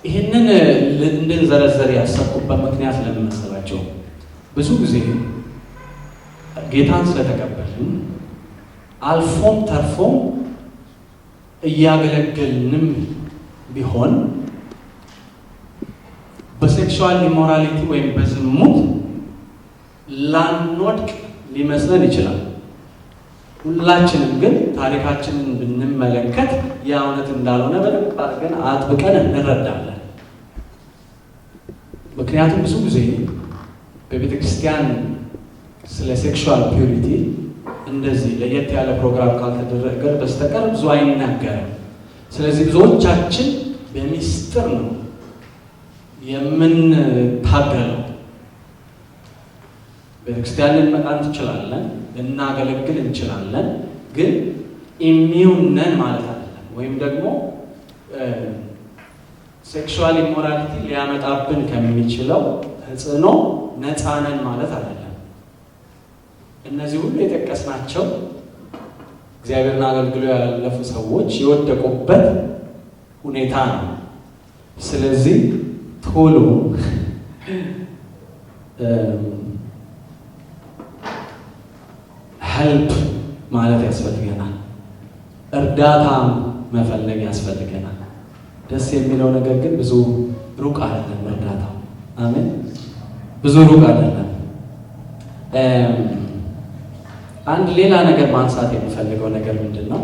[SPEAKER 1] ይህንን እንድንዘረዘር ያሰብኩበት ምክንያት ለምን መሰላችሁ? ብዙ ጊዜ ጌታን ስለተቀበልን አልፎም ተርፎም እያገለገልንም ቢሆን በ sexual immorality ወይም በዝሙት ላንወድቅ ሊመስለን ይችላል። ሁላችንም ግን ታሪካችንን ብንመለከት ያ እውነት እንዳልሆነ በደንብ አድርገን አጥብቀን እንረዳለን። ምክንያቱም ብዙ ጊዜ በቤተ ክርስቲያን ስለ sexual purity እንደዚህ ለየት ያለ ፕሮግራም ካልተደረገ በስተቀር ብዙ አይናገርም። ስለዚህ ብዙዎቻችን በሚስጥር ነው የምንታገለው። ቤተክርስቲያን ልንመጣ እንችላለን፣ ልናገለግል እንችላለን፣ ግን immune ነን ማለት አይደለም። ወይም ደግሞ sexual immorality ሊያመጣብን ከሚችለው ተጽዕኖ ነፃ ነን ማለት አይደለም። እነዚህ ሁሉ የጠቀስናቸው እግዚአብሔርን አገልግሎ ያለፉ ሰዎች የወደቁበት ሁኔታ ነው። ስለዚህ ቶሎ help ማለት ያስፈልገናል። እርዳታ መፈለግ ያስፈልገናል። ደስ የሚለው ነገር ግን ብዙ ሩቅ አይደለም እርዳታው። አሜን። ብዙ ሩቅ አይደለም። አንድ ሌላ ነገር ማንሳት የምፈልገው ነገር ምንድን ነው?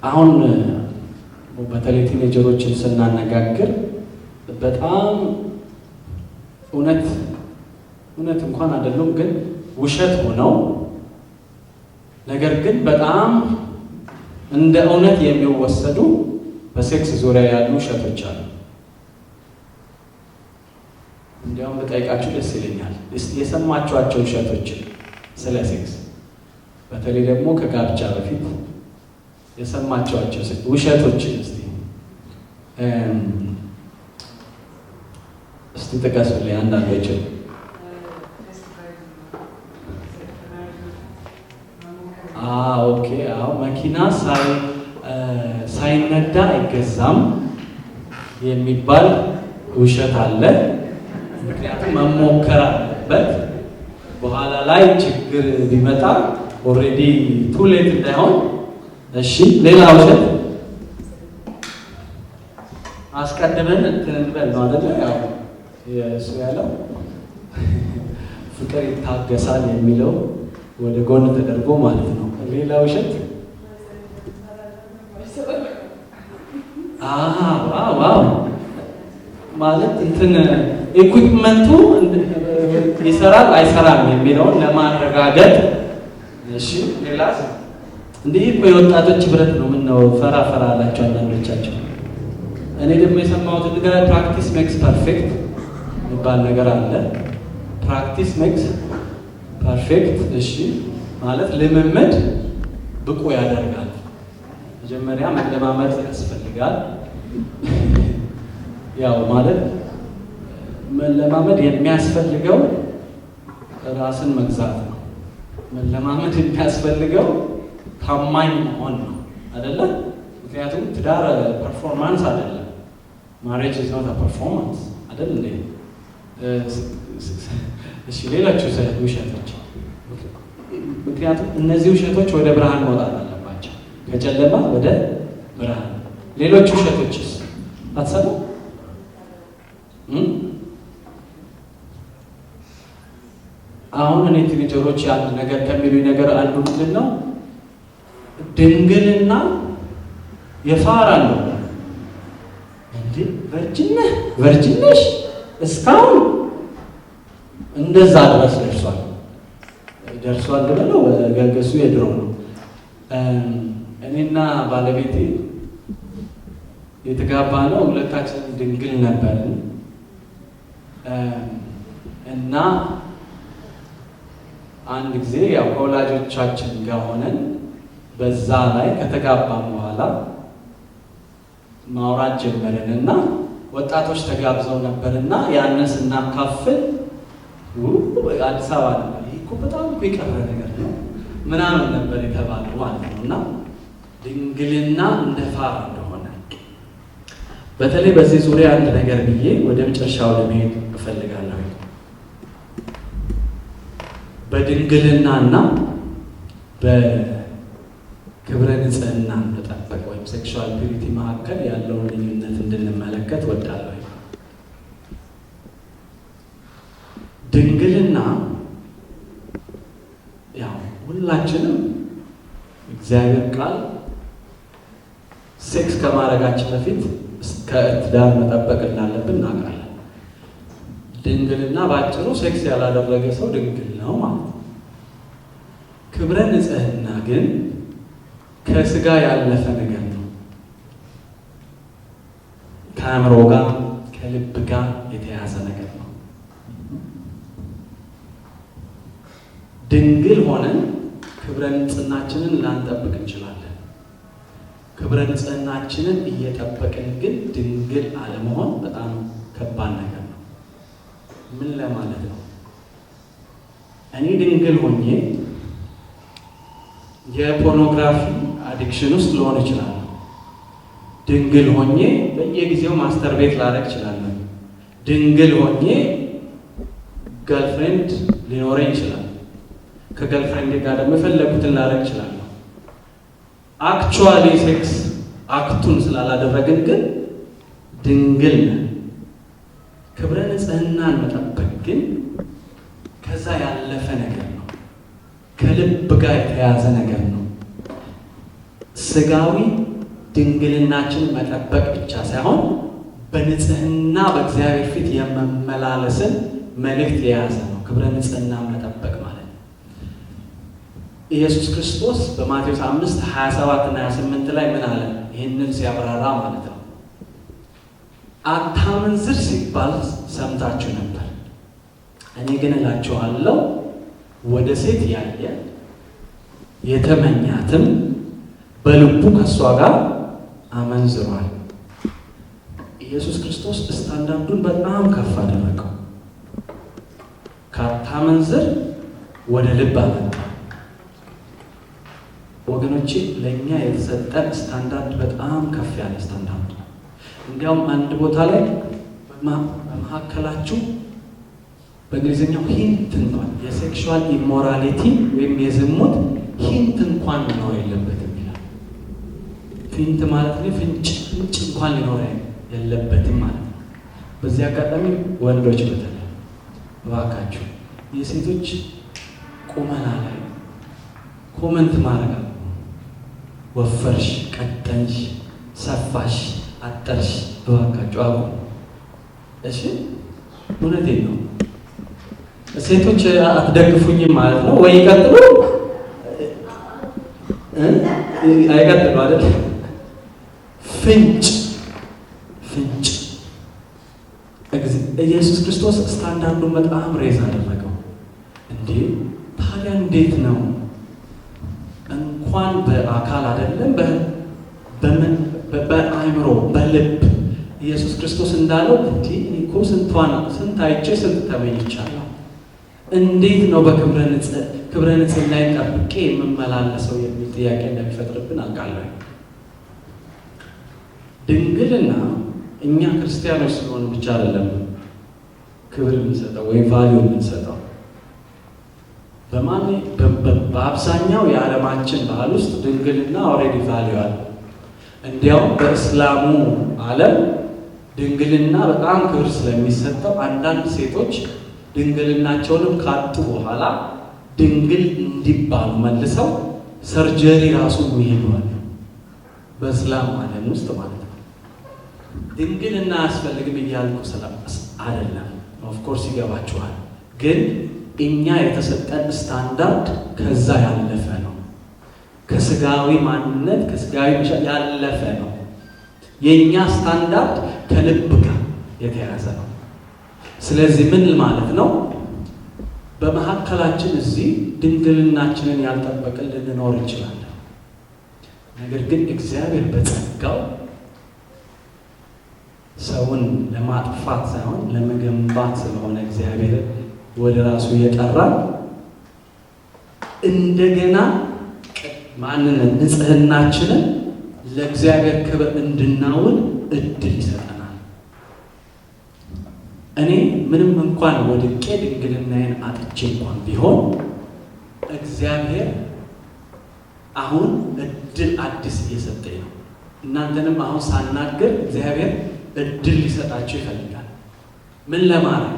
[SPEAKER 1] አሁን በተለይ teenager ኦችን ስናነጋግር በጣም እውነት እውነት እንኳን አይደሉም፣ ግን ውሸት ሆነው ነገር ግን በጣም እንደ እውነት የሚወሰዱ በሴክስ ዙሪያ ያሉ ውሸቶች አሉ። እንዲያውም ብጠይቃችሁ ደስ ይለኛል። እስቲ የሰማችኋቸው ውሸቶችን ስለ ሴክስ፣ በተለይ ደግሞ ከጋብቻ በፊት የሰማችኋቸው ውሸቶችን እስቲ ጥቀሱልኝ አንዳንዶችን። Okay። አዎ መኪና ሳይነዳ አይገዛም የሚባል ውሸት አለ። ምክንያቱም መሞከር አለበት። በኋላ ላይ ችግር ቢመጣ already too late እንዳይሆን። እሺ ሌላ ውሸት አስቀድመን እንትን እንበል ነው አይደለ? ያው የእሱ ያለው ፍቅር ይታገሳል የሚለው ወደ ጎን ተደርጎ ማለት ነው። ሌላ ውሸት wow ማለት እንትን equipment ኡ ይሰራል አይሰራም የሚለውን ለማረጋገጥ። እሺ ሌላስ? እንዲህ እኮ የወጣቶች ህብረት ነው። ምነው ፈራ ፈራ አላቸው አንዳንዶቻቸው። እኔ ደግሞ የሰማሁት ነገር practice makes perfect የሚባል ነገር አለ። Practice makes perfect። እሺ ማለት ልምምድ ብቁ ያደርጋል። መጀመሪያ መለማመድ ያስፈልጋል። ያው ማለት መለማመድ የሚያስፈልገው ራስን መግዛት ነው። መለማመድ የሚያስፈልገው ታማኝ መሆን ነው አይደለ? ምክንያቱም ትዳር performance አይደለም። Marriage is not a performance አይደል እንዴ? እሺ ሌሎች ውሸቶች፣ ምክንያቱም እነዚህ ውሸቶች ወደ ብርሃን መውጣት አለባቸው። ከጨለማ ወደ ብርሃን። ሌሎች ውሸቶችስ አትሰሙ? አሁን እኔ teenager ኦች አንድ ነገር ከሚሉኝ ነገር አንዱ ምንድን ነው? ድንግልና የፋራ ነው እንዴ? Virgin ነህ virgin ነሽ እስካሁን እንደዛ ድረስ ደርሷል ብለው ገገሱ የድሮ ነው። እኔና ባለቤቴ የተጋባ ነው ሁለታችን ድንግል ነበርን እና አንድ ጊዜ ያው ከወላጆቻችን ጋር ሆነን በዛ ላይ ከተጋባን በኋላ ማውራት ጀመረንና ወጣቶች ተጋብዘው ነበርና ያንን ስናካፍል አዲስ አበባ ነበር። ይሄ እኮ በጣም እኮ የቀረ ነገር ነው ምናምን ነበር የተባለው ማለት ነው። እና ድንግልና እንደ ፋራ እንደሆነ በተለይ በዚህ ዙሪያ አንድ ነገር ብዬ ወደ መጨረሻው ለመሄድ እፈልጋለሁ። በድንግልናና በክብረ ንጽህና መጠበቅ ወይም sexual purity መካከል ያለውን ልዩነት እንድንመለከት ወዳለሁ። ድንግልና ያው ሁላችንም እግዚአብሔር ቃል ሴክስ ከማድረጋችን በፊት እስከ ትዳር መጠበቅ እንዳለብን እናውቃለን። ድንግልና ባጭሩ ሴክስ ያላደረገ ሰው ድንግል ነው ማለት ነው። ክብረ ንጽህና ግን ከስጋ ያለፈ ነገር ነው። ከአእምሮ ጋር ከልብ ጋር የተያዘ ነገር ነው። ድንግል ሆነን ክብረ ንጽህናችንን ላንጠብቅ እንችላለን። ክብረ ንጽህናችንን እየጠበቅን ግን ድንግል አለመሆን በጣም ከባድ ነገር ነው። ምን ለማለት ነው? እኔ ድንግል ሆኜ የ pornography addiction ውስጥ ልሆን እችላለሁ። ድንግል ሆኜ በየጊዜው masturbate ላደርግ እችላለሁ። ድንግል ሆኜ girlfriend ሊኖረኝ ይችላል። ከ girlfriend ጋር ደግሞ የፈለጉትን ላደርግ እችላለሁ። Actually sex act ኡን ስላላደረግን ግን ድንግል ነን። ክብረ ንጽህናን መጠበቅ ግን ከዛ ያለፈ ነገር ነው። ከልብ ጋር የተያዘ ነገር ነው። ስጋዊ ድንግልናችን መጠበቅ ብቻ ሳይሆን በንጽህና በእግዚአብሔር ፊት የመመላለስን መልእክት የያዘ ነው። ክብረ ንጽህና መጠበቅ ማለት ነው። ኢየሱስ ክርስቶስ በማቴዎስ 5:27 እና 28 ላይ ምን አለ? ይህንን ሲያብራራ ማለት ነው። አታመንዝር ሲባል ሰምታችሁ ነበር። እኔ ግን እላችኋለሁ ወደ ሴት ያየ የተመኛትም በልቡ ከሷ ጋር አመንዝሯል። ኢየሱስ ክርስቶስ ስታንዳርዱን በጣም ከፍ አደረገው። ካታመንዝር ወደ ልብ አመጣ። ወገኖቼ ለኛ የተሰጠን ስታንዳርድ በጣም ከፍ ያለ ስታንዳርድ ነው። እንዲያውም አንድ ቦታ ላይ በመካከላችሁ በእንግሊዝኛው hint እንኳን የ sexual immorality ወይም የዝሙት hint እንኳን መኖር የለበትም ይላል። Hint ማለት ነው ፍንጭ እንኳን ሊኖር የለበትም ማለት ነው። በዚህ አጋጣሚ ወንዶች በተለይ እባካችሁ የሴቶች ቁመና ላይ comment ማድረግ አቁሙ። ወፈርሽ፣ ቀጠንሽ፣ ሰፋሽ፣ አጠርሽ እባካችሁ አቁሙ። እሺ፣ እውነቴን ነው። ሴቶች አትደግፉኝም ማለት ነው ወይ? ይቀጥሉ አይቀጥሉ አይደል? ፍንጭ ፍንጭ ኢየሱስ ክርስቶስ ስታንዳርዱን በጣም raise አደረገው። እንዴ ታዲያ እንዴት ነው እንኳን በአካል አይደለም በምን በአእምሮ በልብ ኢየሱስ ክርስቶስ እንዳለው እንዴ እኔ እኮ ስንት አይቼ ስንት ተመኝቻለሁ፣ እንዴት ነው በክብረ ንጽህናዬን ጠብቄ የምመላለሰው የሚል ጥያቄ እንደሚፈጥርብን አውቃለሁ። ድንግልና እኛ ክርስቲያኖች ስለሆነ ብቻ አይደለም ክብር የምንሰጠው ወይ value የምንሰጠው። በአብዛኛው የዓለማችን ባህል ውስጥ ድንግልና already value አለ። እንዲያውም በእስላሙ ዓለም ድንግልና በጣም ክብር ስለሚሰጠው አንዳንድ ሴቶች ድንግልናቸውንም ካጡ በኋላ ድንግል እንዲባሉ መልሰው surgery ራሱ የሚሄዱ አሉ። በእስላም ዓለም ውስጥ ማለት ነው። ድንግልና አያስፈልግም እያልኩ አይደለም። Of course ይገባችኋል። ግን እኛ የተሰጠን ስታንዳርድ ከዛ ያለፈ ነው። ከስጋዊ ማንነት ከስጋዊ መሻት ያለፈ ነው። የኛ ስታንዳርድ ከልብ ጋር የተያዘ ነው። ስለዚህ ምን ማለት ነው? በመካከላችን እዚህ ድንግልናችንን ያልጠበቅን ልንኖር እንችላለን። ነገር ግን እግዚአብሔር በጸጋው ሰውን ለማጥፋት ሳይሆን ለመገንባት ስለሆነ እግዚአብሔር ወደ ራሱ የጠራን እንደገና ማንነት ንጽህናችንን ለእግዚአብሔር ክብር እንድናውል እድል ይሰጠናል። እኔ ምንም እንኳን ወድቄ ድንግልናዬን አጥቼ እንኳን ቢሆን እግዚአብሔር አሁን እድል አዲስ እየሰጠኝ ነው። እናንተንም አሁን ሳናግር እግዚአብሔር እድል ሊሰጣችሁ ይፈልጋል። ምን ለማድረግ?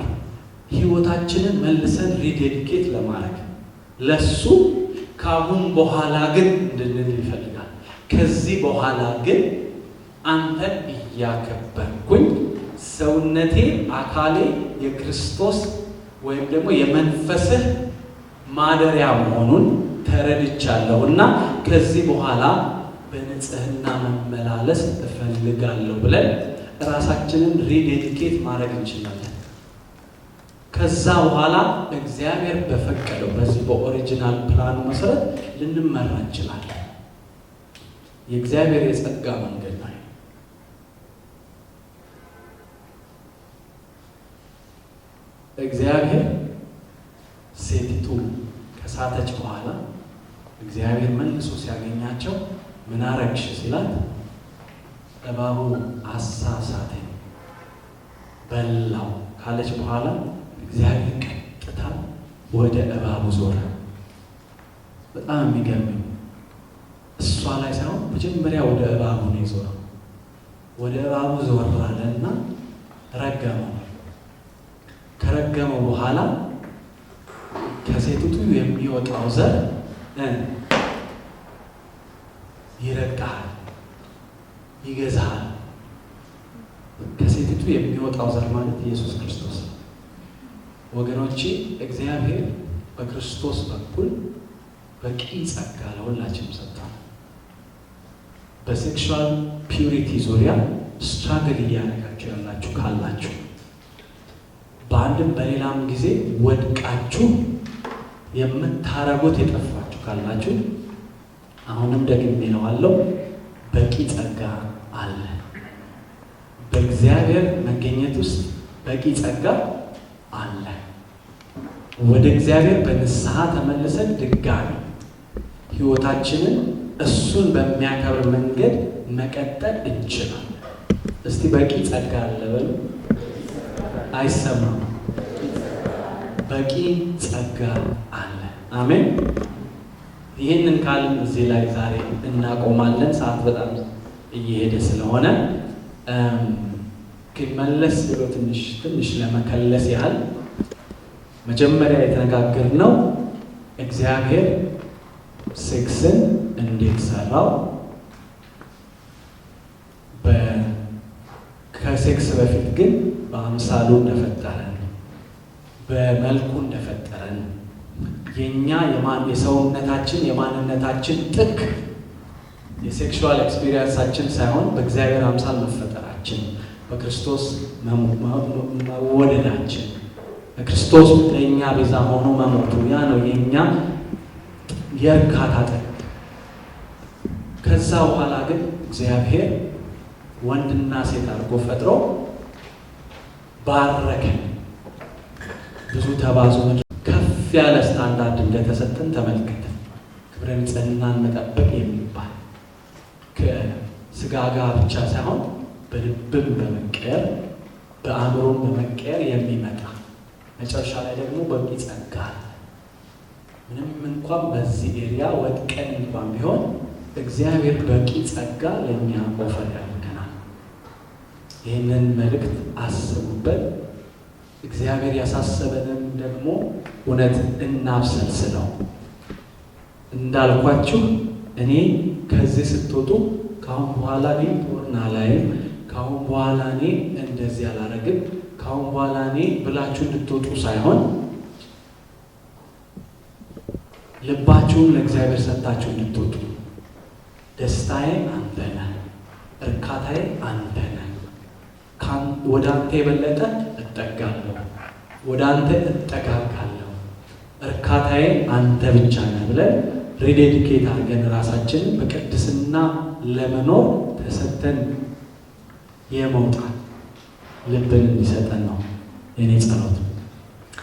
[SPEAKER 1] ህይወታችንን መልሰን rededicate ለማድረግ ለሱ። ካሁን በኋላ ግን እንድንል ይፈልጋል። ከዚህ በኋላ ግን አንተን እያከበርኩኝ ሰውነቴ አካሌ የክርስቶስ ወይም ደግሞ የመንፈስህ ማደሪያ መሆኑን ተረድቻለሁና ከዚህ በኋላ በንጽህና መመላለስ እፈልጋለሁ ብለን ራሳችንን rededicate ማድረግ እንችላለን። ከዛ በኋላ እግዚአብሔር በፈቀደው በዚህ በ original plan ኡ መሰረት ልንመራ እንችላለን። የእግዚአብሔር የጸጋ መንገድ ነው። እግዚአብሔር ሴቲቱ ከሳተች በኋላ እግዚአብሔር መልሶ ሲያገኛቸው ምን አረግሽ ሲላት እባቡ አሳሳተኝ በላው ካለች በኋላ እግዚአብሔር ቀጥታ ወደ እባቡ ዞረ። በጣም የሚገርመኝ እሷ ላይ ሳይሆን መጀመሪያ ወደ እባቡ ነው የዞረው። ወደ እባቡ ዞር አለና ረገመው። ከረገመው በኋላ ከሴቲቱ የሚወጣው ዘር ይረግጥሃል፣ ይገዛሃል። ከሴቲቱ የሚወጣው ዘር ማለት ኢየሱስ ክርስቶስ ነው። ወገኖቼ እግዚአብሔር በክርስቶስ በኩል በቂ ጸጋ ለሁላችንም ሰጥቷል። በ sexual purity ዙሪያ struggle እያደረጋችሁ ያላችሁ ካላችሁ፣ በአንድም በሌላም ጊዜ ወድቃችሁ የምታረጉት የጠፋችሁ ካላችሁ፣ አሁንም ደግሜ እለዋለሁ፣ በቂ ጸጋ አለ። በእግዚአብሔር መገኘት ውስጥ በቂ ጸጋ አለ። ወደ እግዚአብሔር በንስሐ ተመልሰን ድጋሚ ህይወታችንን እሱን በሚያከብር መንገድ መቀጠል እንችላለን። እስቲ በቂ ጸጋ አለ በሉ። አይሰማም። በቂ ጸጋ አለ። አሜን። ይህንን ካልን እዚህ ላይ ዛሬ እናቆማለን። ሰዓት በጣም እየሄደ ስለሆነ ግን መለስ ብሎ ትንሽ ትንሽ ለመከለስ ያህል መጀመሪያ የተነጋገርነው እግዚአብሔር ሴክስን እንዴት ሰራው፣ ከሴክስ በፊት ግን በአምሳሉ እንደፈጠረን፣ በመልኩ እንደፈጠረን፣ የኛ የሰውነታችን የማንነታችን ጥግ የ sexual experience ኣችን ሳይሆን በእግዚአብሔር አምሳል መፈጠራችን፣ በክርስቶስ መወደዳችን፣ በክርስቶስ ለእኛ ቤዛ ሆኖ መሞቱ፣ ያ ነው የኛ የእርካታ ጥግ። ከዛ በኋላ ግን እግዚአብሔር ወንድና ሴት አድርጎ ፈጥሮ ባረከን። ብዙ ተባዙ፣ ከፍ ያለ ስታንዳርድ እንደተሰጠን ተመልከተን። ክብረ ንጽህናን መጠበቅ የሚባል ከስጋ ጋር ብቻ ሳይሆን በልብም በመቀየር በአእምሮም በመቀየር የሚመጣ፣ መጨረሻ ላይ ደግሞ በቂ ጸጋ አለ። ምንም እንኳን በዚህ area ወድቀን እንኳን ቢሆን እግዚአብሔር በቂ ጸጋ ለእኛ offer ያደርገናል። ይህንን መልእክት አስቡበት። እግዚአብሔር ያሳሰበንን ደግሞ እውነት እናብሰልስለው። እንዳልኳችሁ እኔ ከዚህ ስትወጡ ካሁን በኋላ እኔ porn አላይም፣ ካሁን በኋላ እኔ እንደዚህ አላረግም፣ ካሁን በኋላ እኔ ብላችሁ እንድትወጡ ሳይሆን ልባችሁን ለእግዚአብሔር ሰጥታችሁ እንድትወጡ፣ ደስታዬ አንተ ነህ፣ እርካታዬ አንተ ነህ፣ ወደ አንተ የበለጠ እጠጋለሁ፣ ወደ አንተ እጠጋጋለሁ፣ እርካታዬ አንተ ብቻ ነህ ብለን rededicate አድርገን ራሳችንን በቅድስና ለመኖር ተሰጥተን የመውጣት ልብን እንዲሰጠን ነው የኔ ጸሎት።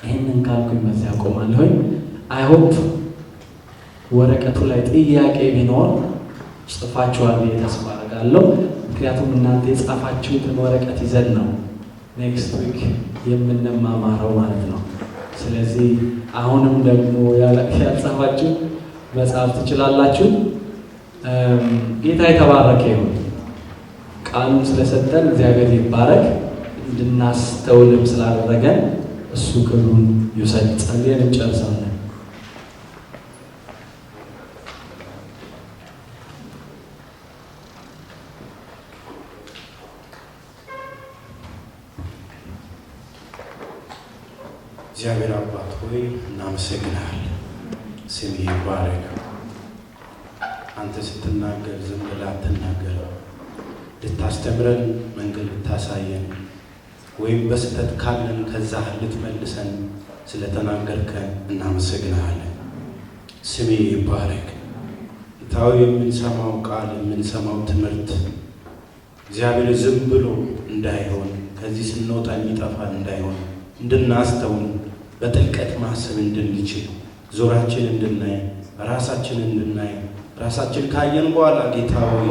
[SPEAKER 1] ይህንን ካልኩኝ በዚያ አቆማለሁኝ። I hope ወረቀቱ ላይ ጥያቄ ቢኖር ጽፋችኋል ብዬ ተስፋ አደርጋለሁ። ምክንያቱም እናንተ የጻፋችሁትን ወረቀት ይዘን ነው next week የምንማማረው ማለት ነው። ስለዚህ አሁንም ደግሞ ያልጻፋችሁ መጻፍ ትችላላችሁ። ጌታ የተባረከ ይሁን። ቃሉን ስለሰጠን እግዚአብሔር ይባረክ። እንድናስተውልም ስላደረገን እሱ ክብሩን ይውሰድ። ጸልየን እንጨርሳለን።
[SPEAKER 3] እግዚአብሔር አባት ሆይ እናመሰግናለን። ስምህ ይባረክ። አንተ ስትናገር ዝም ብለህ አትናገርም። ልታስተምረን፣ መንገድ ልታሳየን፣ ወይም በስህተት ካለን ከዛ ልትመልሰን ስለተናገርከን እናመሰግናለን። ስምህ ይባረክ። ጌታዊ የምንሰማው ቃል፣ የምንሰማው ትምህርት እግዚአብሔር ዝም ብሎ እንዳይሆን፣ ከዚህ ስንወጣ የሚጠፋ እንዳይሆን፣ እንድናስተውል፣ በጥልቀት ማሰብ እንድንችል፣ ዞራችን እንድናይ፣ ራሳችን እንድናይ፣ ራሳችን ካየን በኋላ ጌታ ሆይ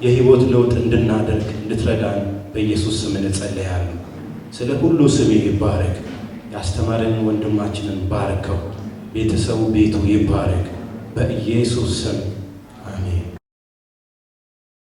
[SPEAKER 3] የህይወት ለውጥ እንድናደርግ እንድትረዳን በኢየሱስ ስም እንጸልያለን። ስለ ሁሉ ስምህ ይባረክ። ያስተማረን ወንድማችንን ባርከው፣ ቤተሰቡ ቤቱ ይባረክ በኢየሱስ ስም።